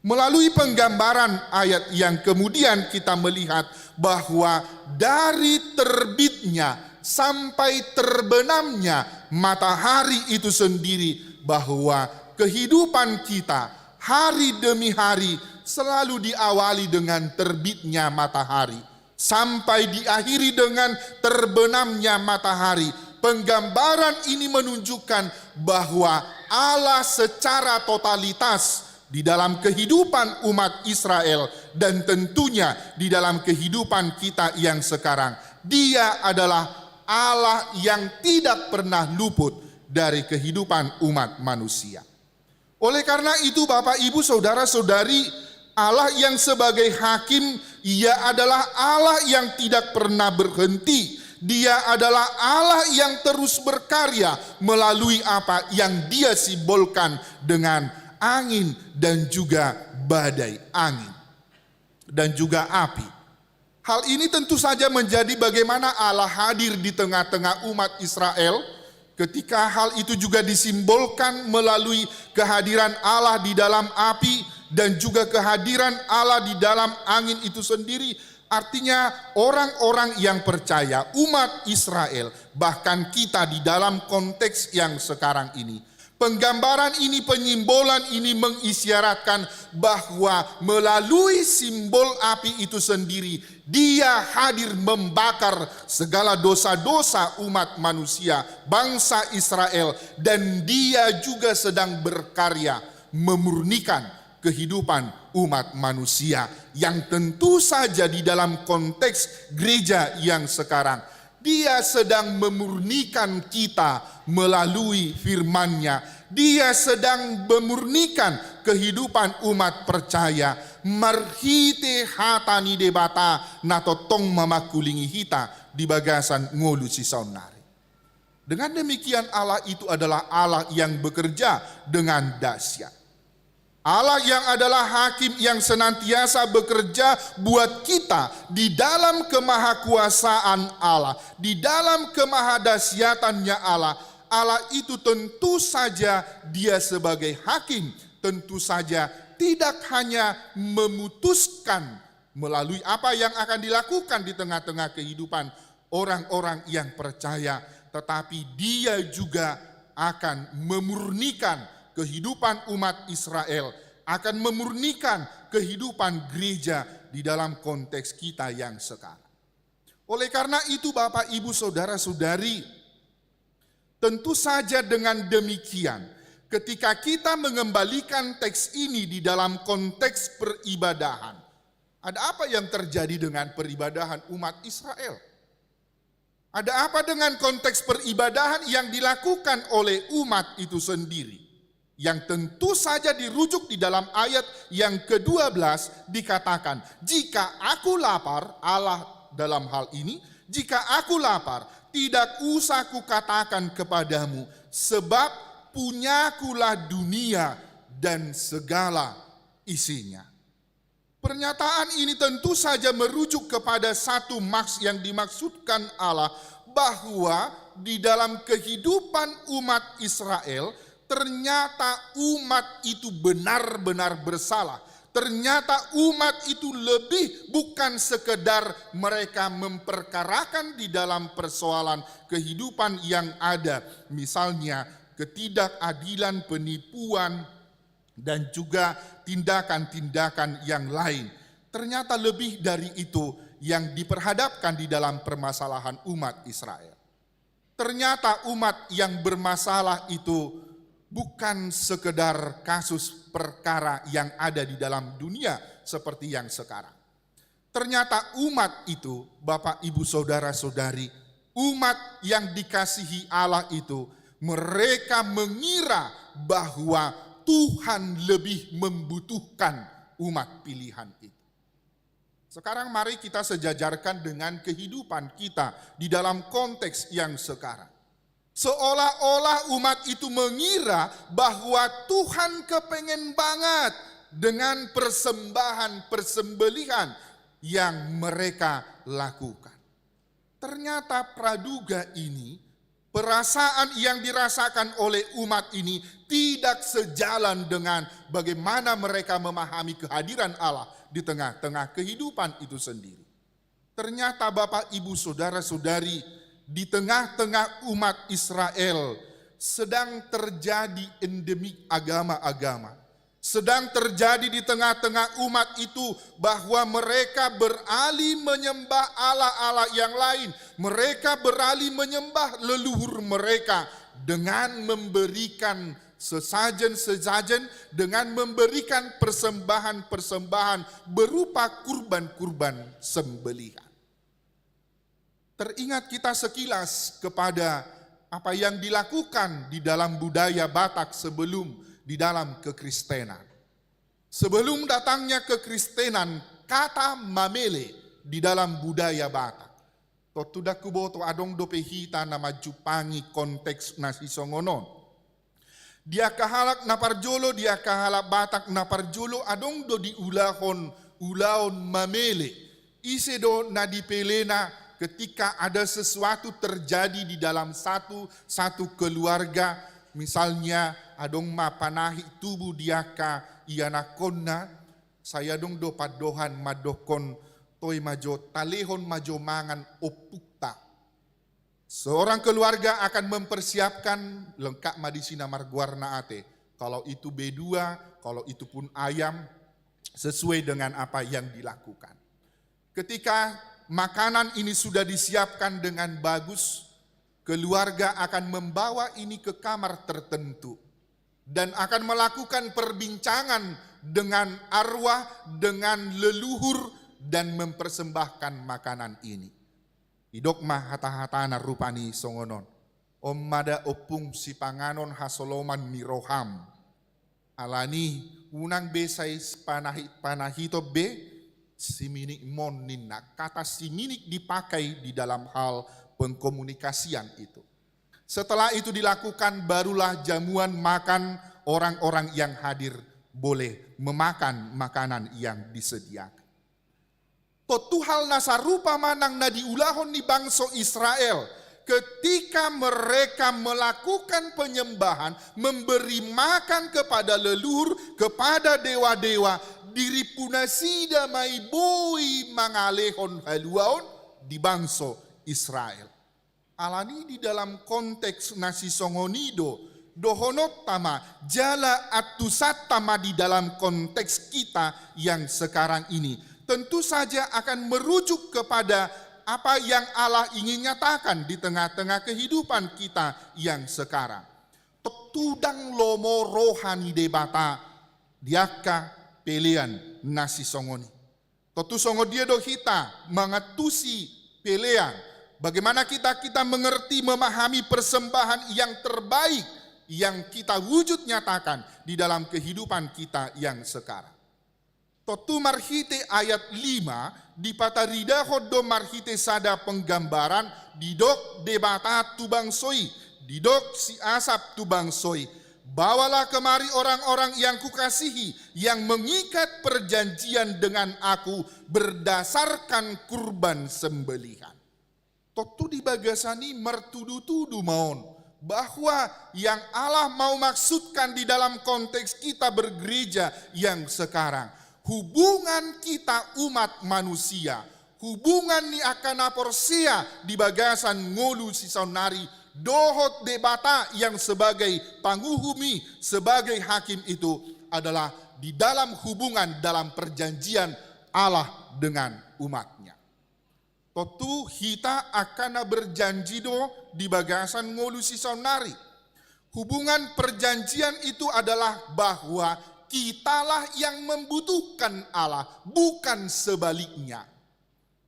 Melalui penggambaran ayat yang kemudian kita melihat bahwa dari terbitnya sampai terbenamnya matahari itu sendiri, bahwa kehidupan kita hari demi hari selalu diawali dengan terbitnya matahari, sampai diakhiri dengan terbenamnya matahari. Penggambaran ini menunjukkan bahwa Allah secara totalitas di dalam kehidupan umat Israel dan tentunya di dalam kehidupan kita yang sekarang. Dia adalah Allah yang tidak pernah luput dari kehidupan umat manusia. Oleh karena itu, Bapak, Ibu, Saudara, Saudari, Allah yang sebagai hakim, Ia adalah Allah yang tidak pernah berhenti. Dia adalah Allah yang terus berkarya melalui apa yang Dia simbolkan dengan angin dan juga badai angin dan juga api. Hal ini tentu saja menjadi bagaimana Allah hadir di tengah-tengah umat Israel, ketika hal itu juga disimbolkan melalui kehadiran Allah di dalam api dan juga kehadiran Allah di dalam angin itu sendiri. Artinya, orang-orang yang percaya, umat Israel, bahkan kita di dalam konteks yang sekarang ini, penggambaran ini, penyimbolan ini mengisyaratkan bahwa melalui simbol api itu sendiri, Dia hadir membakar segala dosa-dosa umat manusia, bangsa Israel, dan Dia juga sedang berkarya memurnikan kehidupan umat manusia, yang tentu saja di dalam konteks gereja yang sekarang, Dia sedang memurnikan kita melalui firman-Nya. Dia sedang memurnikan kehidupan umat percaya marhite hata ni Debata na tongtong mamangkulingi hita di bagasan ngolu sisaonnari. Dengan demikian, Allah itu adalah Allah yang bekerja dengan dahsyat. Allah yang adalah hakim yang senantiasa bekerja buat kita di dalam kemahakuasaan Allah, di dalam kemahadahsyatannya Allah. Allah itu tentu saja Dia sebagai hakim, tentu saja tidak hanya memutuskan melalui apa yang akan dilakukan di tengah-tengah kehidupan orang-orang yang percaya, tetapi Dia juga akan memurnikan kehidupan umat Israel, akan memurnikan kehidupan gereja di dalam konteks kita yang sekarang. Oleh karena itu, Bapak, Ibu, Saudara, Saudari, tentu saja dengan demikian, ketika kita mengembalikan teks ini di dalam konteks peribadahan, ada apa yang terjadi dengan peribadahan umat Israel? Ada apa dengan konteks peribadahan yang dilakukan oleh umat itu sendiri? Yang tentu saja dirujuk di dalam ayat yang kedua belas dikatakan, "Jika aku lapar," Allah dalam hal ini, "jika aku lapar, tidak usah kukatakan kepadamu, sebab punyakulah dunia dan segala isinya." Pernyataan ini tentu saja merujuk kepada satu maks yang dimaksudkan Allah, bahwa di dalam kehidupan umat Israel, ternyata umat itu benar-benar bersalah. Ternyata umat itu lebih bukan sekedar mereka memperkarakan di dalam persoalan kehidupan yang ada, misalnya ketidakadilan, penipuan, dan juga tindakan-tindakan yang lain. Ternyata lebih dari itu, yang diperhadapkan di dalam permasalahan umat Israel. Ternyata umat yang bermasalah itu bukan sekedar kasus perkara yang ada di dalam dunia seperti yang sekarang. Ternyata umat itu, Bapak, Ibu, Saudara, Saudari, umat yang dikasihi Allah itu, mereka mengira bahwa Tuhan lebih membutuhkan umat pilihan itu. Sekarang mari kita sejajarkan dengan kehidupan kita di dalam konteks yang sekarang. Seolah-olah umat itu mengira bahwa Tuhan kepengen banget dengan persembahan-persembelihan yang mereka lakukan. Ternyata praduga ini, perasaan yang dirasakan oleh umat ini tidak sejalan dengan bagaimana mereka memahami kehadiran Allah di tengah-tengah kehidupan itu sendiri. Ternyata Bapak, Ibu, Saudara, Saudari, di tengah-tengah umat Israel sedang terjadi endemik agama-agama. Sedang terjadi di tengah-tengah umat itu bahwa mereka beralih menyembah allah-allah yang lain. Mereka beralih menyembah leluhur mereka dengan memberikan sesajen-sesajen, dengan memberikan persembahan-persembahan berupa kurban-kurban sembelihan. Teringat kita sekilas kepada apa yang dilakukan di dalam budaya Batak sebelum di dalam kekristenan. Sebelum datangnya kekristenan, kata mamele di dalam budaya Batak. Tontu ndang huboto adong dope hita na manjumpangi konteks na sisongon on. Di angka halak na parjolo, di angka halak Batak na parjolo, adong do diulahon ulaon mamele. Ise do na dipelena ketika ada sesuatu terjadi di dalam satu, satu keluarga, misalnya adong ma panahi tubu di angka ianakhonna, sai adong do pandohan mandokhon, toe ma jo, talehon ma jo mangan ompungta. Seorang keluarga akan mempersiapkan, lengkap ma disi na margoarna ate. Kalau itu B dua, kalau itu pun ayam, sesuai dengan apa yang dilakukan. Ketika makanan ini sudah disiapkan dengan bagus, keluarga akan membawa ini ke kamar tertentu dan akan melakukan perbincangan dengan arwah, dengan leluhur, dan mempersembahkan makanan ini. Didok ma hata-hatana rupani songon on: On ma da, ompung, sipanganon hasoloman ni roham. Alani, unang be sai panahi-, panahiton be, siminikmon ninna. Kata siminik dipakai di dalam hal pengkomunikasian itu. Setelah itu dilakukan, barulah jamuan makan orang-orang yang hadir boleh memakan makanan yang disediakan. Tontu hal na sarupa ma nang na diulahon ni bangso Israel ketika mereka melakukan penyembahan, memberi makan kepada leluhur, kepada dewa-dewa, diripu nasida ma i boi mangalehon haluaon di bangso Israel. Alani di dalam konteks na sisongon i do dohononta ma, jala antusanta ma di dalam konteks kita yang sekarang ini. Tentu saja akan merujuk kepada apa yang Allah ingin nyatakan di tengah-tengah kehidupan kita yang sekarang. Tontu ndang lomo roha ni Debata di angka pelean na sisongon i. Tontu songon dia do hita mangantusi pelean? Bagaimana kita, kita mengerti, memahami persembahan yang terbaik yang kita wujud nyatakan di dalam kehidupan kita yang sekarang? Tontu marhite ayat lima, dipataridahon do marhite sada penggambaran, didok Debata tu bangso i, didok si Asap tu bangso i: Bawalah kemari orang-orang yang kukasihi, yang mengikat perjanjian dengan Aku berdasarkan kurban sembelihan. Tontu di bagasan i martudu-tudu ma on bahwa yang Allah mau maksudkan di dalam konteks kita bergereja yang sekarang, hubungan kita umat manusia, hubungan ni angka na porsea di bagasan ngolu sisaonnari dohot Debata yang sebagai panguhum i, sebagai hakim itu adalah di dalam hubungan, dalam perjanjian Allah dengan umat-Nya. Tontu hita angka na berjanji do di bagasan ngolu sisaonnari. Hubungan perjanjian itu adalah bahwa kitalah yang membutuhkan Allah, bukan sebaliknya.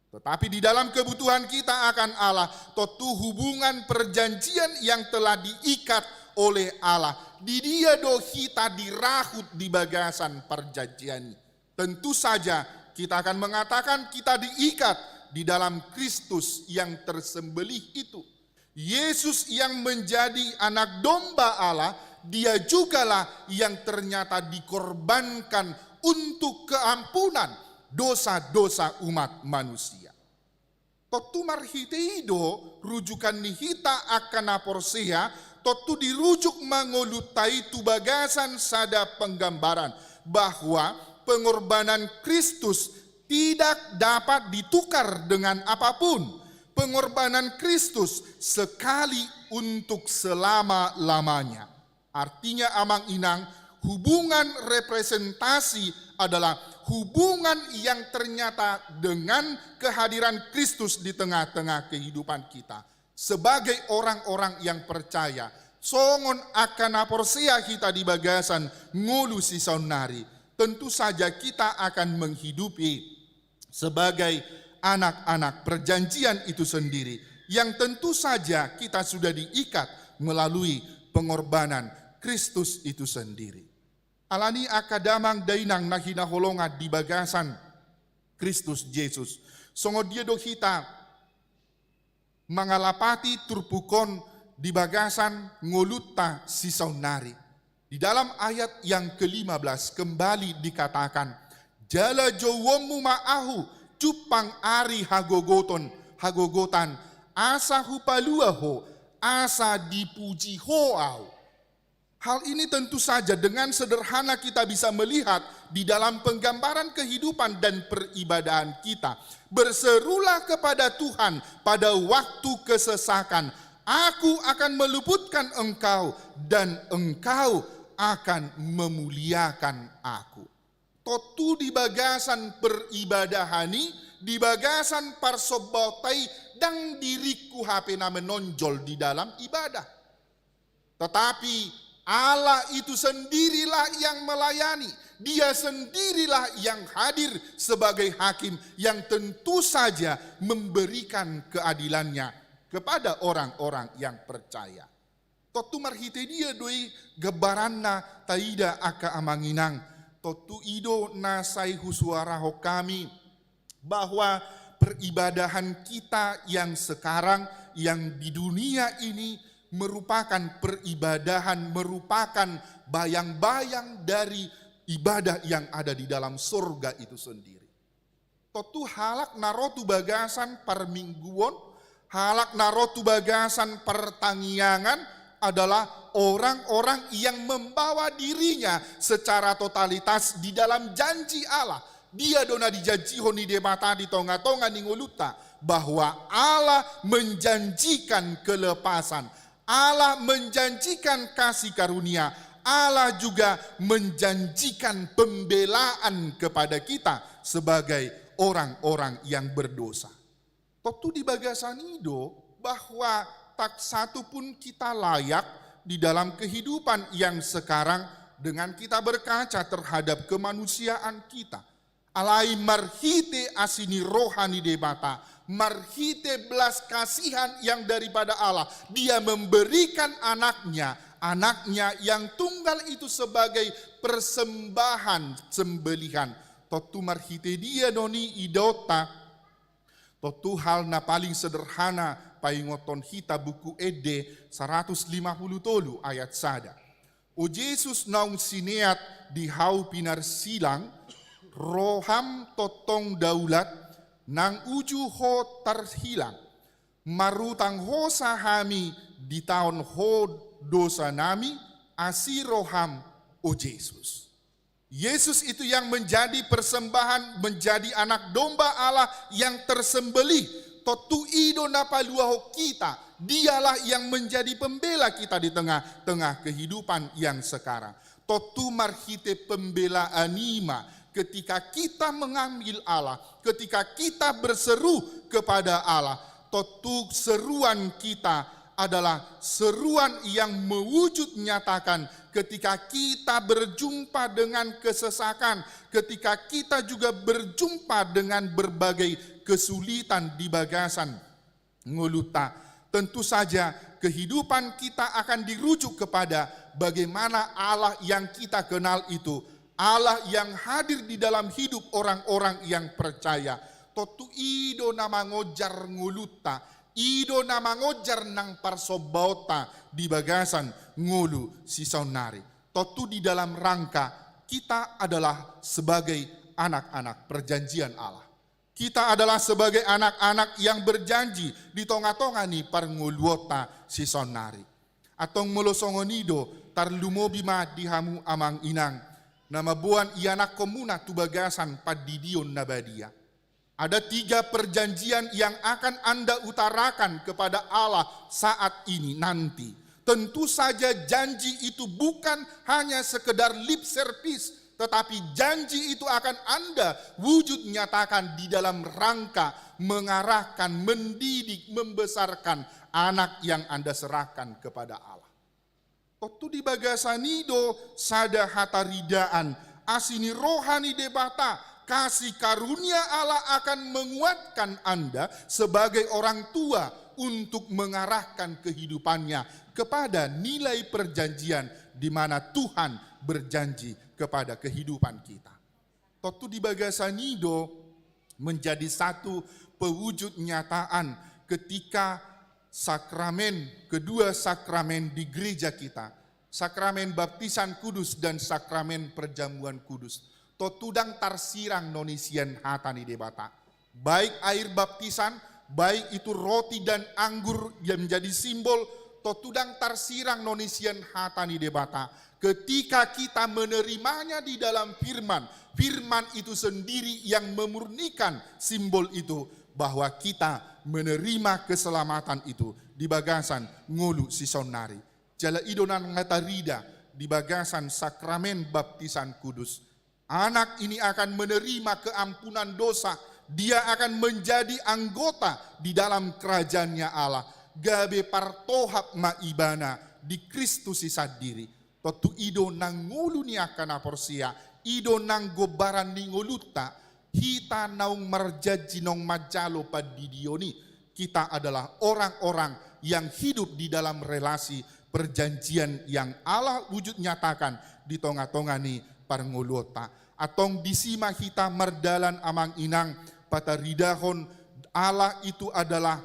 Tetapi di dalam kebutuhan kita akan Allah, tontu hubungan perjanjian yang telah diikat oleh Allah, di Dia do hita dirahut di bagasan perjanjian. Tentu saja kita akan mengatakan kita diikat di dalam Kristus yang tersembelih itu. Yesus yang menjadi anak domba Allah, Dia jugalah yang ternyata dikorbankan untuk keampunan dosa-dosa umat manusia. Tontu marhite i do rujukan ni hita angka na porsea, tontu dirujuk ma ngolunta i tu bagasan sada penggambaran bahwa pengorbanan Kristus tidak dapat ditukar dengan apapun. Pengorbanan Kristus sekali untuk selama-lamanya. Artinya, Amang Inang, hubungan representasi adalah hubungan yang ternyata dengan kehadiran Kristus di tengah-tengah kehidupan kita. Sebagai orang-orang yang percaya, songon angka na porsea hita di bagasan ngolu sisaonnari, tentu saja kita akan menghidupi sebagai anak-anak perjanjian itu sendiri, yang tentu saja kita sudah diikat melalui pengorbanan Kristus itu sendiri. Alani i angka damang dainang na hinaholongan di bagasan Kristus Jesus, songon dia do hita mangalapati turpuk on di bagasan ngolunta sisaonnari? Di dalam ayat yang kelima belas kembali dikatakan, "Jala jouonmu ma ahu jumpang ari hagogoton, hagogotan, asa hupalua ho, asa dipuji ho ahu." Hal ini tentu saja dengan sederhana kita bisa melihat di dalam penggambaran kehidupan dan peribadahan kita. Berserulah kepada Tuhan pada waktu kesesakan, "Aku akan meluputkan engkau, dan engkau akan memuliakan Aku." Tontu di bagasan peribadahan i, di bagasan parsombaonta i, ndang diringku hape na menonjol di dalam ibadah. Tetapi Allah itu sendirilah yang melayani. Dia sendirilah yang hadir sebagai hakim yang tentu saja memberikan keadilannya kepada orang-orang yang percaya. Tontu marhite dia do i gambaranna taida angka amang inang? Tontu i do na sai husuarahon hami, bahwa peribadahan kita yang sekarang, yang di dunia ini, merupakan peribadahan, merupakan bayang-bayang dari ibadah yang ada di dalam sorga itu sendiri. Tontu halak na ro tu bagasan parmingguon, halak na ro tu bagasan partangiangan adalah orang-orang yang membawa dirinya secara totalitas di dalam janji Allah. Dia do na dijanjihon ni Debata di tonga-tonga ni ngolunta, bahwa Allah menjanjikan kelepasan, Allah menjanjikan kasih karunia, Allah juga menjanjikan pembelaan kepada kita sebagai orang-orang yang berdosa. Tontu di bagasan i do bahwa tak satu pun kita layak di dalam kehidupan yang sekarang dengan kita berkaca terhadap kemanusiaan kita. Alai marhite asi ni roha ni Debata, marhite belas kasihan yang daripada Allah, Dia memberikan Anaknya, Anaknya yang tunggal itu sebagai persembahan sembelihan. Tontu marhite dia do i idaonta? Tontu hal na paling sederhana, paingothon hita Buku Ende saratus lima pulu tolu ayat sada. O Jesus naung sineat di hau pinarsilang, roham tongtong daulat, nang uju ho tarhilang. Marutang hosa hami, ditaon ho dosanami, asi roham, o Jesus. Yesus itu yang menjadi persembahan, menjadi anak domba Allah yang tersembelih. Tontu i do na paluahon kita. Dialah yang menjadi pembela kita di tengah-tengah kehidupan yang sekarang. Tontu marhite pembelaan i ma Ketika kita mengambil Allah, ketika kita berseru kepada Allah, tentu seruan kita adalah seruan yang mewujud nyatakan ketika kita berjumpa dengan kesesakan, ketika kita juga berjumpa dengan berbagai kesulitan di bagasan ngolunta. Tentu saja kehidupan kita akan dirujuk kepada bagaimana Allah yang kita kenal itu, Allah yang hadir di dalam hidup orang-orang yang percaya. Tentu i do na mangonjar ngolunta, i do na mangonjar nang parsombaonta di bagasan ngolu sisaonnari. Tentu di dalam rangka kita adalah sebagai anak-anak perjanjian Allah. Kita adalah sebagai anak-anak yang berjanji di tonga-tonga ni parngoluonta sisaonnari. Antong molo songon i do, tarlumobi ma di hamu amang inang, na mamboan ianakkonmuna tu bagasan pandidion na badia. Ada tiga perjanjian yang akan Anda utarakan kepada Allah saat ini nanti. Tentu saja janji itu bukan hanya sekedar lip service, tetapi janji itu akan Anda wujud nyatakan di dalam rangka mengarahkan, mendidik, membesarkan anak yang Anda serahkan kepada Allah. Tentu di bagasan i do sada hataridaan, asi ni roha ni Debata, kasih karunia Allah akan menguatkan Anda sebagai orang tua untuk mengarahkan kehidupannya kepada nilai perjanjian di mana Tuhan berjanji kepada kehidupan kita. Tentu di bagasan i do menjadi satu pewujud nyataan ketika sakramen, kedua sakramen di gereja kita, sakramen baptisan kudus dan sakramen perjamuan kudus. Tentu ndang tarsirang non i sian hata ni Debata. Baik air baptisan, baik itu roti dan anggur yang menjadi simbol, tentu ndang tarsirang non i sian hata ni Debata. Ketika kita menerimanya di dalam firman, firman itu sendiri yang memurnikan simbol itu, bahwa kita menerima keselamatan itu di bagasan ngolu sisaonnari. Jala i do na tarida di bagasan sakramen baptisan kudus. Anak ini akan menerima keampunan dosa. Dia akan menjadi anggota di dalam kerajaannya Allah. Gabe partohap ma ibana di Kristus i sandiri. Tentu i do nang ngolu ni angka na porsea, i do nang gombaran ni ngolunta, hita naung marjanji naung manjalo pandidion i. Kita adalah orang-orang yang hidup di dalam relasi perjanjian yang Allah wujud nyatakan di tonga-tonga ni parngoluonta. Antong disi ma hita mardalan amang inang pataridahon Allah itu adalah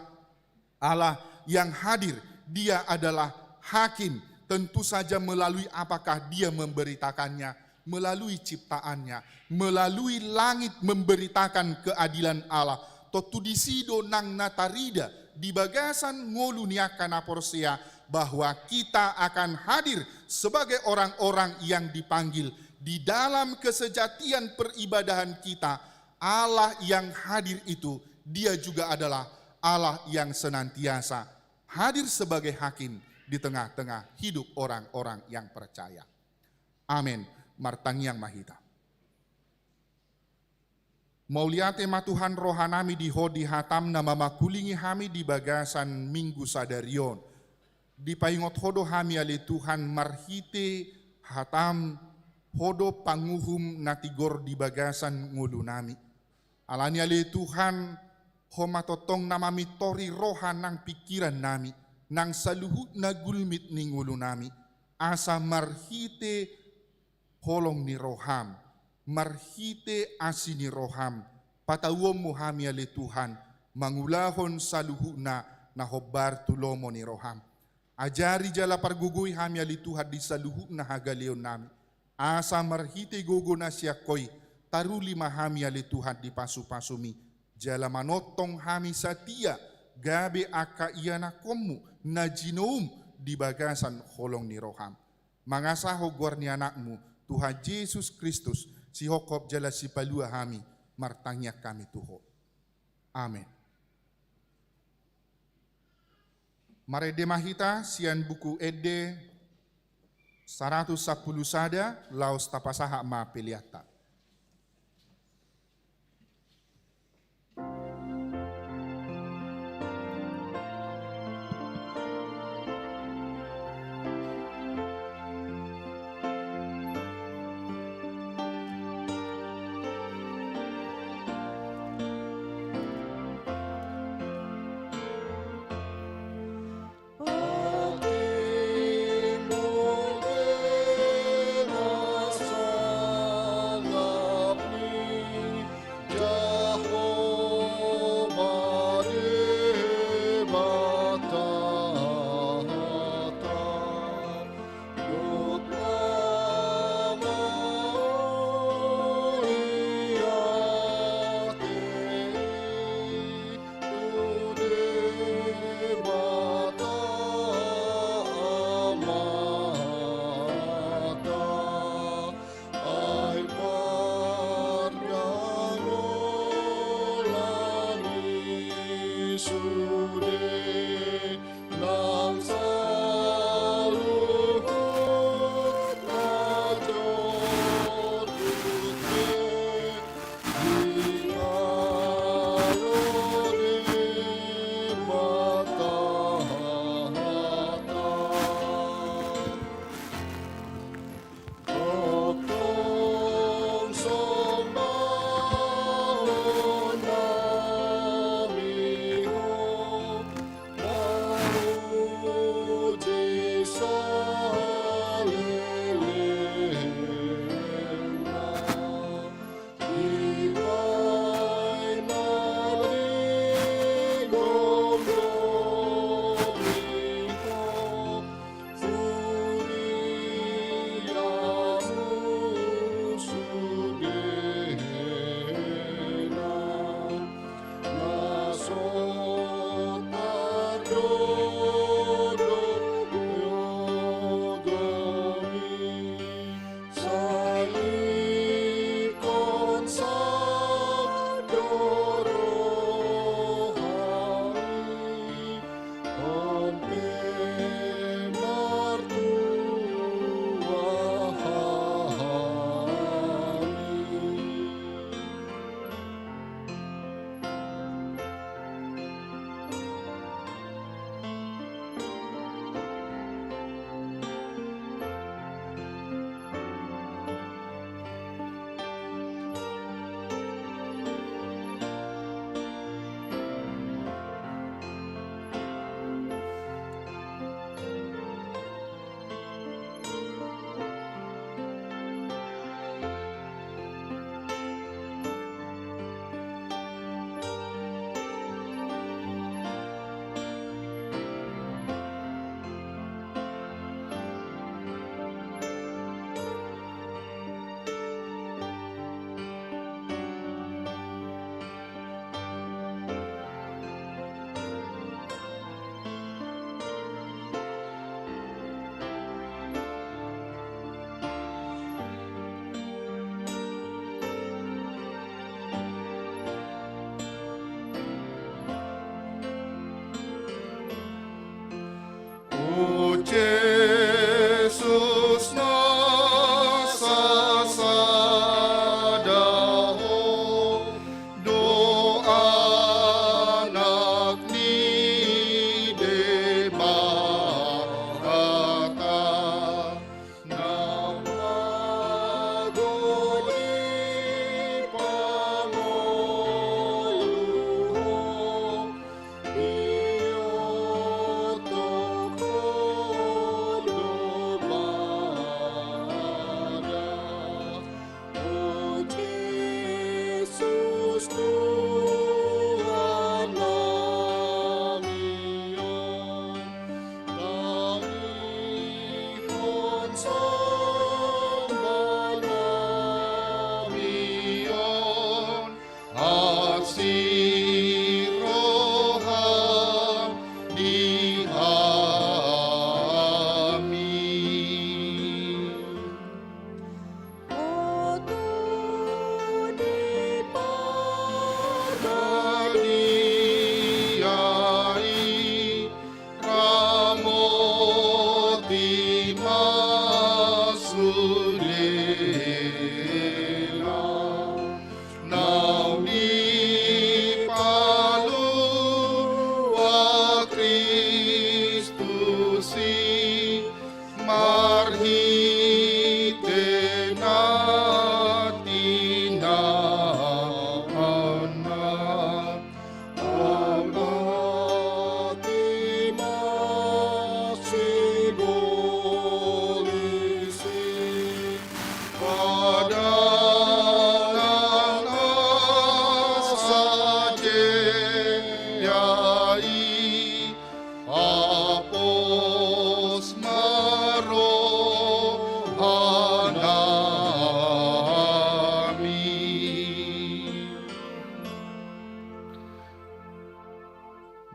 Allah yang hadir, Dia adalah hakim. Tentu saja melalui apakah Dia memberitakannya, melalui ciptaannya, melalui langit memberitakan keadilan Allah. Tentu disi do nang na tarida di bagasan ngolu ni angka na porsea bahwa kita akan hadir sebagai orang-orang yang dipanggil di dalam kesejatian peribadahan kita. Allah yang hadir itu, Dia juga adalah Allah yang senantiasa hadir sebagai hakim di tengah-tengah hidup orang-orang yang percaya. Amen. Martangiang ma hita. Mauliate ma Tuhan rohanami di Ho di hatam na mamakulingi hami di bagasan Minggu sadari on. Dipaingot Ho do hami ale Tuhan marhite hatam, Ho do panguhum na tigor di bagasan ngolunami. Alani ale Tuhan, Ho ma tongtong na mamintori roha nang pingkirannami, nang saluhutna gulmit ni ngolunami, asa marhite holong ni roham, marhite asi ni roham, patauonmu hami ale Tuhan, mangulahon saluhutna na hombar tu lomo ni roham. Ajari jala pargogoi hami ale Tuhan di saluhutna hagaleonnami. Asa marhite gogo na sian Ho i, taruli ma hami ale Tuhan di pasupasumi. Jala manongtong hami satia, gabe angka ianakkonmu, na jinoum di bagasan holong ni roham. Mangasahon goar ni anakmu, Tuhan Jesus Kristus, sihophop jala sipalua hami, martangiang hami tu Ho. Amen. Marende ma hita sian Buku Ende saratus sampulu sada, laos tapasahat ma peleanta.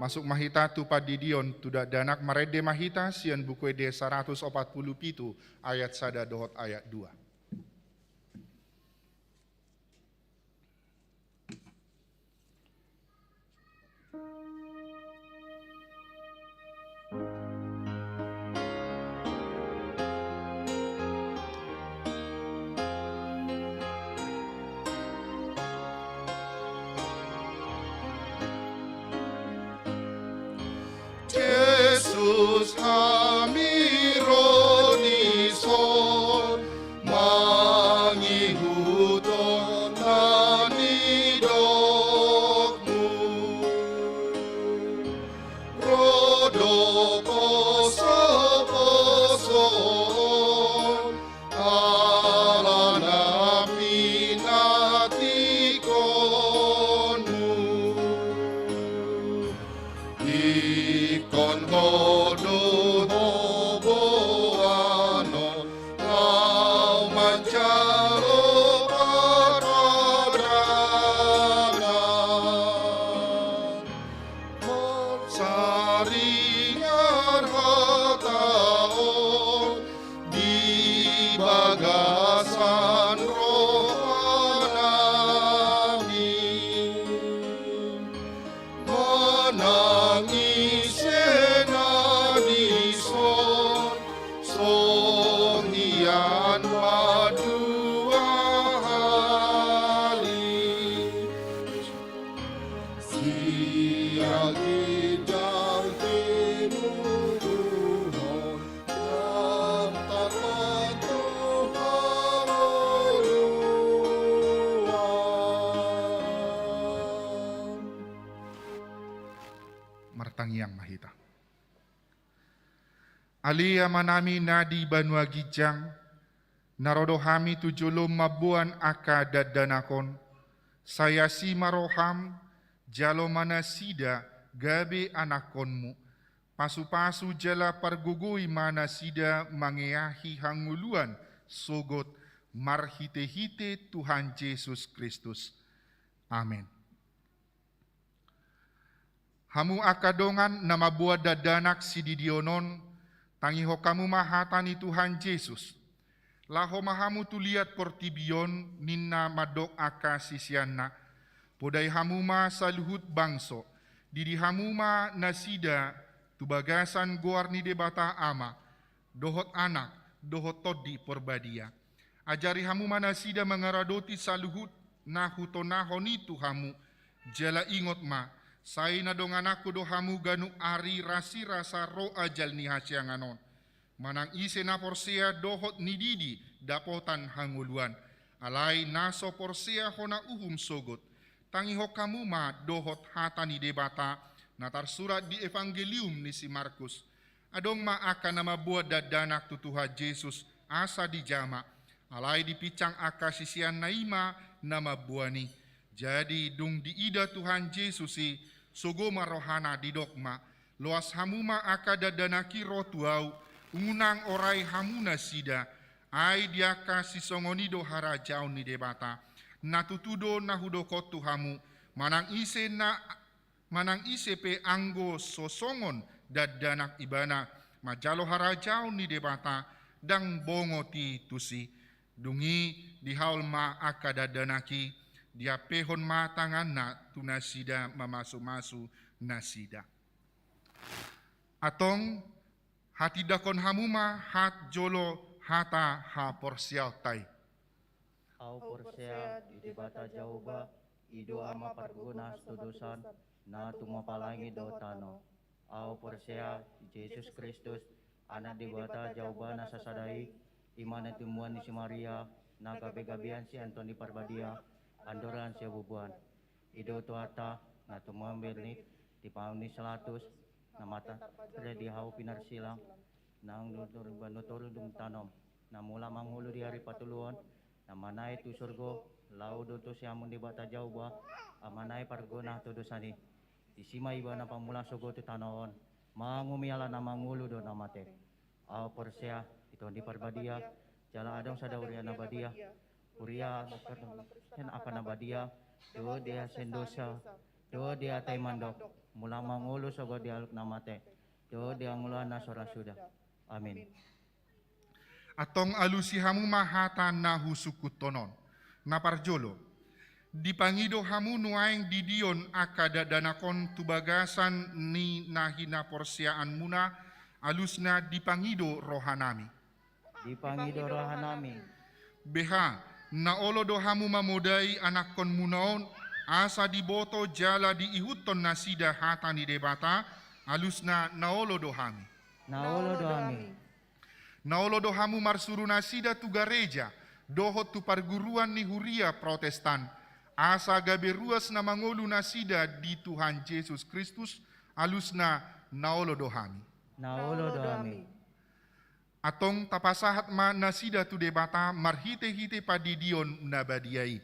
Masuk ma hita tu pandidion tu dakdanak, marende ma hita sian Buku Ende saratus opat pulu pitu ayat sada dohot ayat dua. Jesus, hami ro dison mangihuthon na nidokmu. Ro do posoposo ala na pinantikonmu. Ingkon Ho do huboan on laho manjalo paradanan. Marsaringar hata on di bagasan rohanami. Manang ise na dison songon i ma dua hali. Sian ginjang tinubuhon nang tarpatupa tu hangoluan. Martangiang ma hita. Ale Amanami na di banua ginjang, na ro do hami tu jolom mamboan angka dakdanak on. Sai asi ma roham, jalo ma nasida gabe anakkonmu. Pasupasu jala pargogoi ma nasida mangeahi hangoluan sogot, marhitehite Tuhan Jesus Kristus. Amen. Hamu angka dongan na mamboan dakdanak sididion on, tangihon hamu ma hata ni Tuhan Jesus. Laho ma hamu tu liat portibi on, ninna mandok angka siseanna. Podai hamu ma saluhut bangso, didi hamu ma nasida tu bagasan goar ni Debata Ama, dohot Anak, dohot Tondi Porbadia. Ajari hamu ma nasida mangaradoti saluhut na hutonahon i tu hamu. Jala ingot ma, sai na dongananku do hamu ganup ari rasirasa ro ajal ni hasiangan on. Manang ise na porsea dohot nididi dapotan hangoluan. Alai na so porsea hona uhum sogot. Tangihon hamu ma dohot hata ni Debata na tarsurat di Evangelium ni si Markus. Adong ma angka na mamboan dakdanak tu Tuhan Jesus asa dijama. Alai dipinsang angka siseanna i ma na mamboan i. Jadi dung diida Tuhan Jesus i, sogo ma rohana, didok ma: Loas hamu ma angka dakdanak i ro tu ahu, unang orai hamu nasida. Ai di angka sisongon i do harajaon ni Debata. Na tutu do na hudok on tu hamu, manang ise na, manang ise pe anggo so songon dakdanak ibana manjalo harajaon ni Debata, ndang bongot i tusi. Dung i dihaol ma angka dakdanak i, diampehon ma tanganna tu nasida mamasumasu nasida. Antong, hatindangkon hamu ma hat jolo hata haporseaonta i. Ahu porsea di Debata Jahowa, i do Ama pargonahon hatodosan, na tumompa langit dohot tano. Ahu porsea di Jesus Kristus, Anak Debata Jahowa na sasada i, i ma na tinubuan ni si Maria, na gabegabean sian Tondi Parbadia, andor sian bubuan. I do Tuhanta, na tumompa bernit, tipanik ni si Pilatus, na martarte di hau pinarsilang, naung di banua toru dung tanom, na mulak mangolu di ari patoluhon, na manaek tu surgo, laho do tu siamun Debata Jahowa, Amana i pargonahon hatodosan i. Disi ma ibana pamulang sogot tu tano on, manguhumi halak na mangolu dohot na mate. Ahu porsea di Tondi Parbadia, jala adong sada huria na badia, huria angka na badia, dohot di hasian dosa, Dohot di hata i mandok, mulak mangolu sogot di halak na mate, dohot di hangoluan na so ra suda. Amin. Antong alusi hamu ma hata na husungkunhon on. Na parjolo, dipangido hamu nuaeng didion angka dakdanak on tu bagasan ni na hinaporseaanmuna, alusna dipangido rohanami. Dipangido rohanami. Beha, na olo do hamu mamodai anakkonmuna on, asa diboto jala diihuthon nasida hata ni Debata, alusna na olo do hami. Na olo do hami. Na olo do hamu marsuru nasida tu gareja, dohot tu parguruan ni huria Protestan, asa gabe ruas na mangolu nasida di Tuhan Jesus Kristus, alusna na olo do hami. Na olo do hami. Antong tapasahat ma nasida tu Debata marhitehite pandidion na badia i.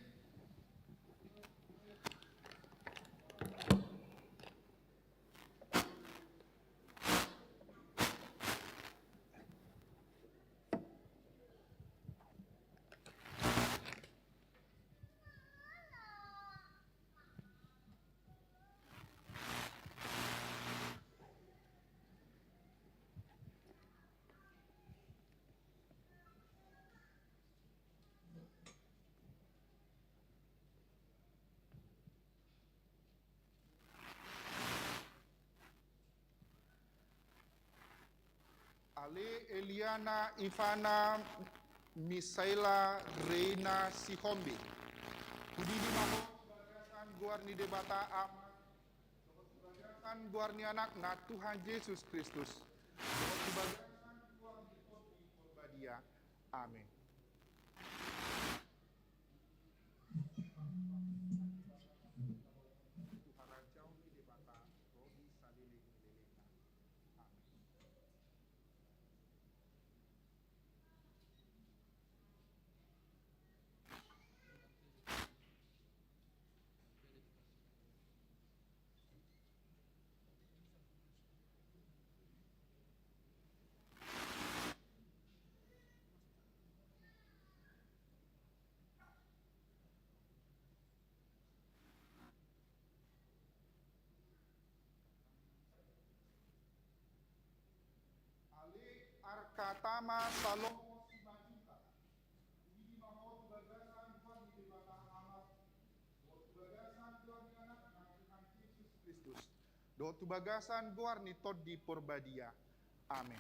Ale Eliana, Ivana, Misaela, Reina, Sihombe. Hudidi ma ho tu bagasan goar ni Debata Ama, dohot tu bagasan goar ni Anakna Tuhan Jesus Kristus, dohot tu bagasan goar ni Tondi Porbadia. Amen. Ale Arkatama Salomo Simanjuntak, hudidi ma ho tu bagasan goar ni Debata Ama, dohot tu bagasan goar ni Anakna Tuhan Jesus Kristus, dohot tu bagasan goar ni Tondi Porbadia. Amen.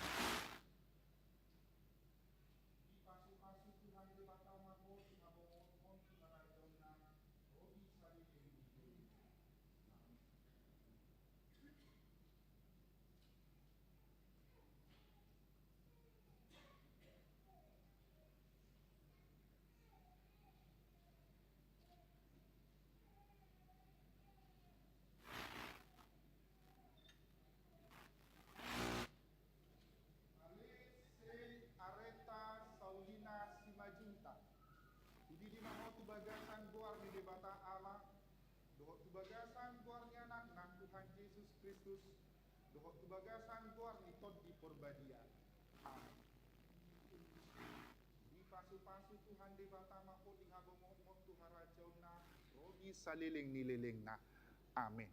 Ale Sei Areta Saulina Simanjuntak, hudidi ma ho tu bagasan goar ni Debata Ama, dohot tu bagasan goar ni Anakna Tuhan Jesus Kristus, dohot tu bagasan goar ni Tondi Porbadia. Amen. Dipasupasu Tuhan Debata ma ho di habongot tu harajaonna, ro di saleleng ni lelengna. Amen.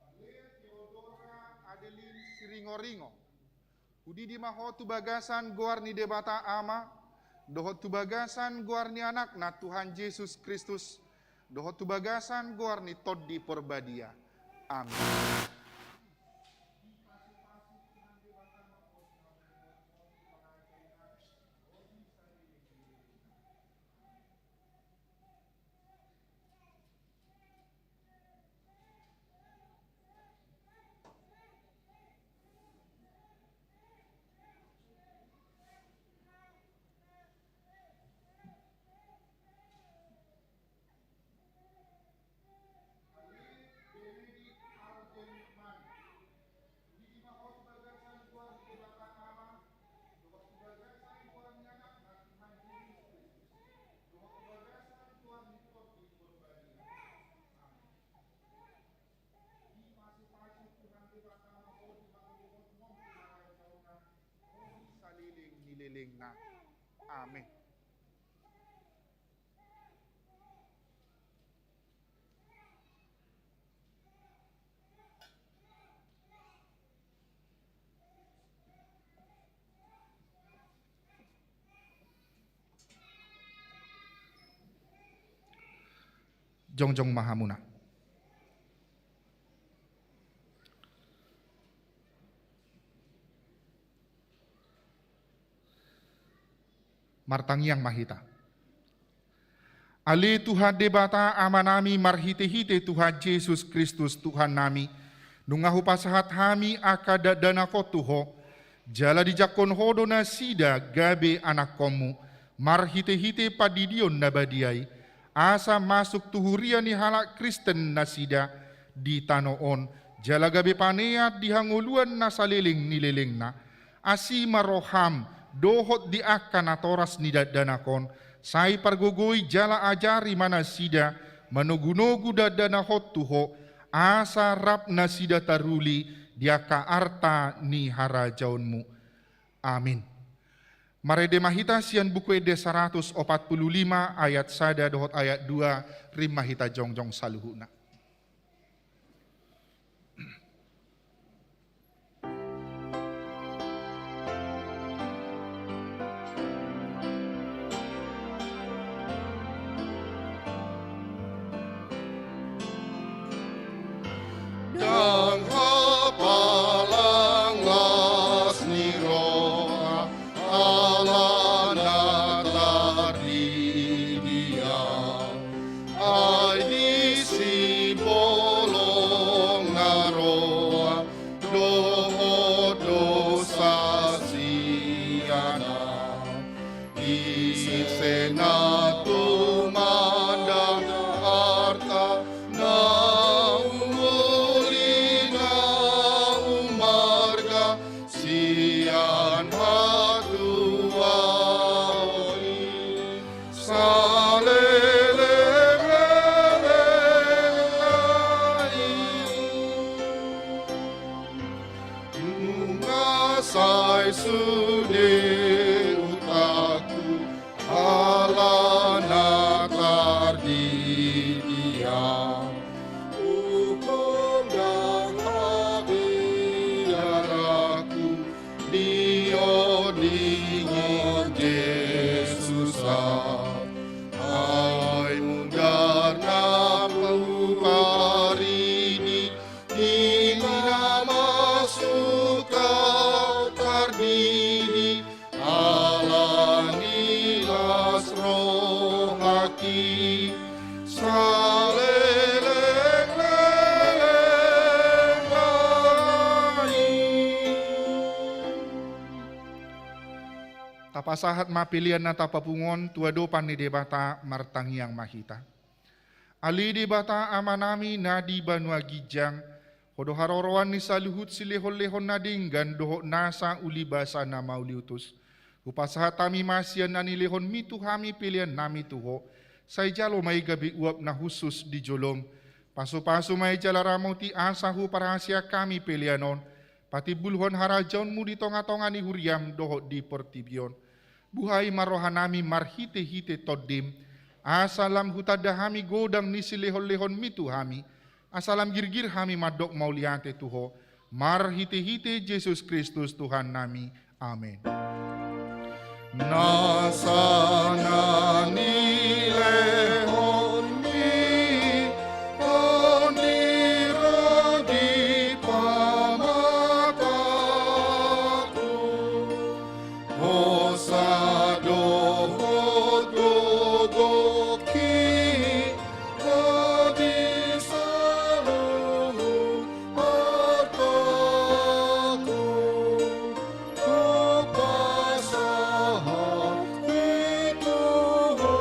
Ale Theodora Adeline Siringoringo, hudidi ma ho tu bagasan goar ni Debata Ama, dohot tu bagasan goar ni Anakna Tuhan Jesus Kristus, dohot tu bagasan goar ni Tondi Porbadia. Amin. lelengna. Amen. Jongjong ma hamuna. Martangiang ma hita. Ale Tuhan Debata Amanami, marhitehite Tuhan Jesus Kristus Tuhannami, nunga hupasahat hami angka dakdanak on tu Ho, jala dijangkon Ho do nasida gabe anakkonmu, marhitehite pandidion na badia i, asa masuk tu huria ni halak Kristen nasida di tano on, jala gabe paneat di hangoluan na saleleng ni lelengna. Asi ma roham dohot di angka natoras ni dakdanak on, sai pargogoi jala ajari ma nasida manogunogu dakdanak on tu Ho, asa rap nasida taruli di angka arta ni harajaonmu. Amin. Marende ma hita sian Buku Ende saratus opat pulu lima ayat sada dohot ayat dua, rim ma hita jongjong saluhutna. Ndang hapalang las ni roha ala na tardidia. Ai disi bolong na roa dohot dosa siana. Ise na tumandang arta na umuli na umarga sian hatuaon i. Saleleng leleng nai. Nunga sai sude utangku ala na tardidia. Huhundang habiaranku di ondingon Jesus, ai mundar na huparidi, di na masuk au tardidi, ala ni las rohangki saleleng leleng nai. Tapasahat ma pelean na tapapungu on tu adopan ni Debata, martangiang ma hita. Ale Debata Amanami na di banua ginjang, Ho do haroroan ni saluhut silehonlehon na denggan dohot nasa ulibasa na mauliutus. Hupasahat hami ma sian na nilehonmi tu hami peleannami tu Ho, sai jalo ma i gabe uap na hushus di jolom. Pasupasu ma i jala ramoti asa huparhaseang hami pelean on patimbulhon harajaonmu di tongatonga ni huriam dohot di portibi on. Buhai ma rohanami marhitehite Tondim, asa lam hutanda hami godang ni silehonlehonmi tu hami, asa lam girgir hami mandok mauliate tu Ho, marhitehite Jesus Kristus Tuhannami. Amen. Nasa na nilehonmi, Tondi ro di pamatangku, hosa dohot gogongki, ro di saluhut artangku, hupasahat i tu Ho,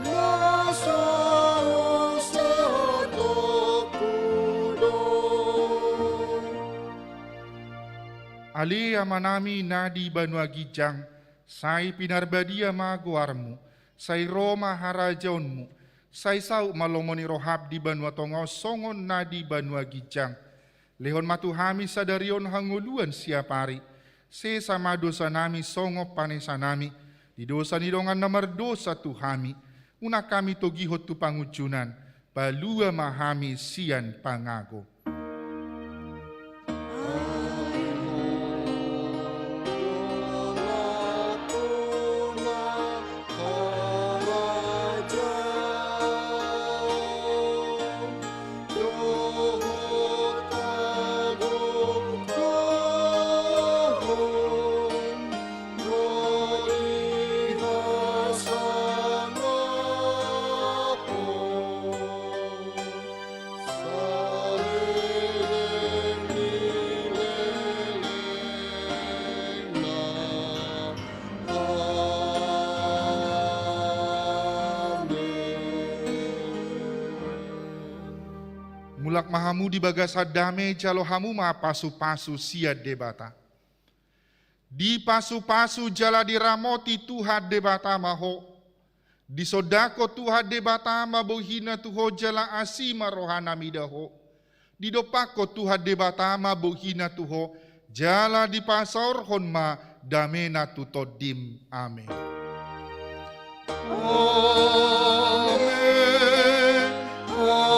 na saur satongkin do. Ale Amanami na di banua ginjang, sai pinarbadia ma goarmu, sai ro ma harajaonmu, sai saut ma lomo ni roham di banua tonga on songon na di banua ginjang. Lehon ma tu hami sadari on hangoluan siapari, Sesa ma dosanami songon panesanami di dosa ni dongan na mardosa tu hami. Unang hami togihon tu pangunjunan, palua ma hami sian pangago. Mulak ma hamu di bagasan dame, jalo hamu ma pasupasu sian Debata. Dipasupasu jala diramoti Tuhan Debata ma ho. Disondangkon Tuhan Debata ma bohina tu ho jala asi ma rohana mida ho. Didompakkon Tuhan Debata ma bohina tu ho jala dipasaorhon ma damena tu tondim. Amen. Amen. Amen. Amen.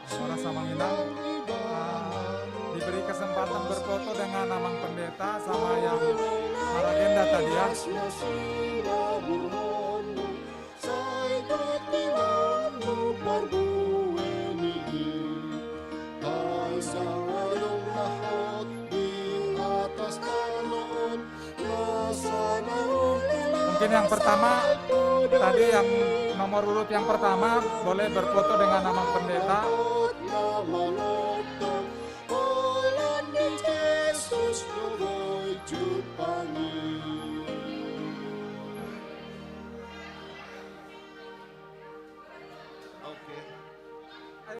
Saudara Amang Inang, eh, diberi kesempatan berfoto dengan Amang Pendeta sama yang maragenda tadi ya. Mungkin yang pertama, tadi yang nomor urut yang pertama boleh berfoto dengan Amang Pendeta.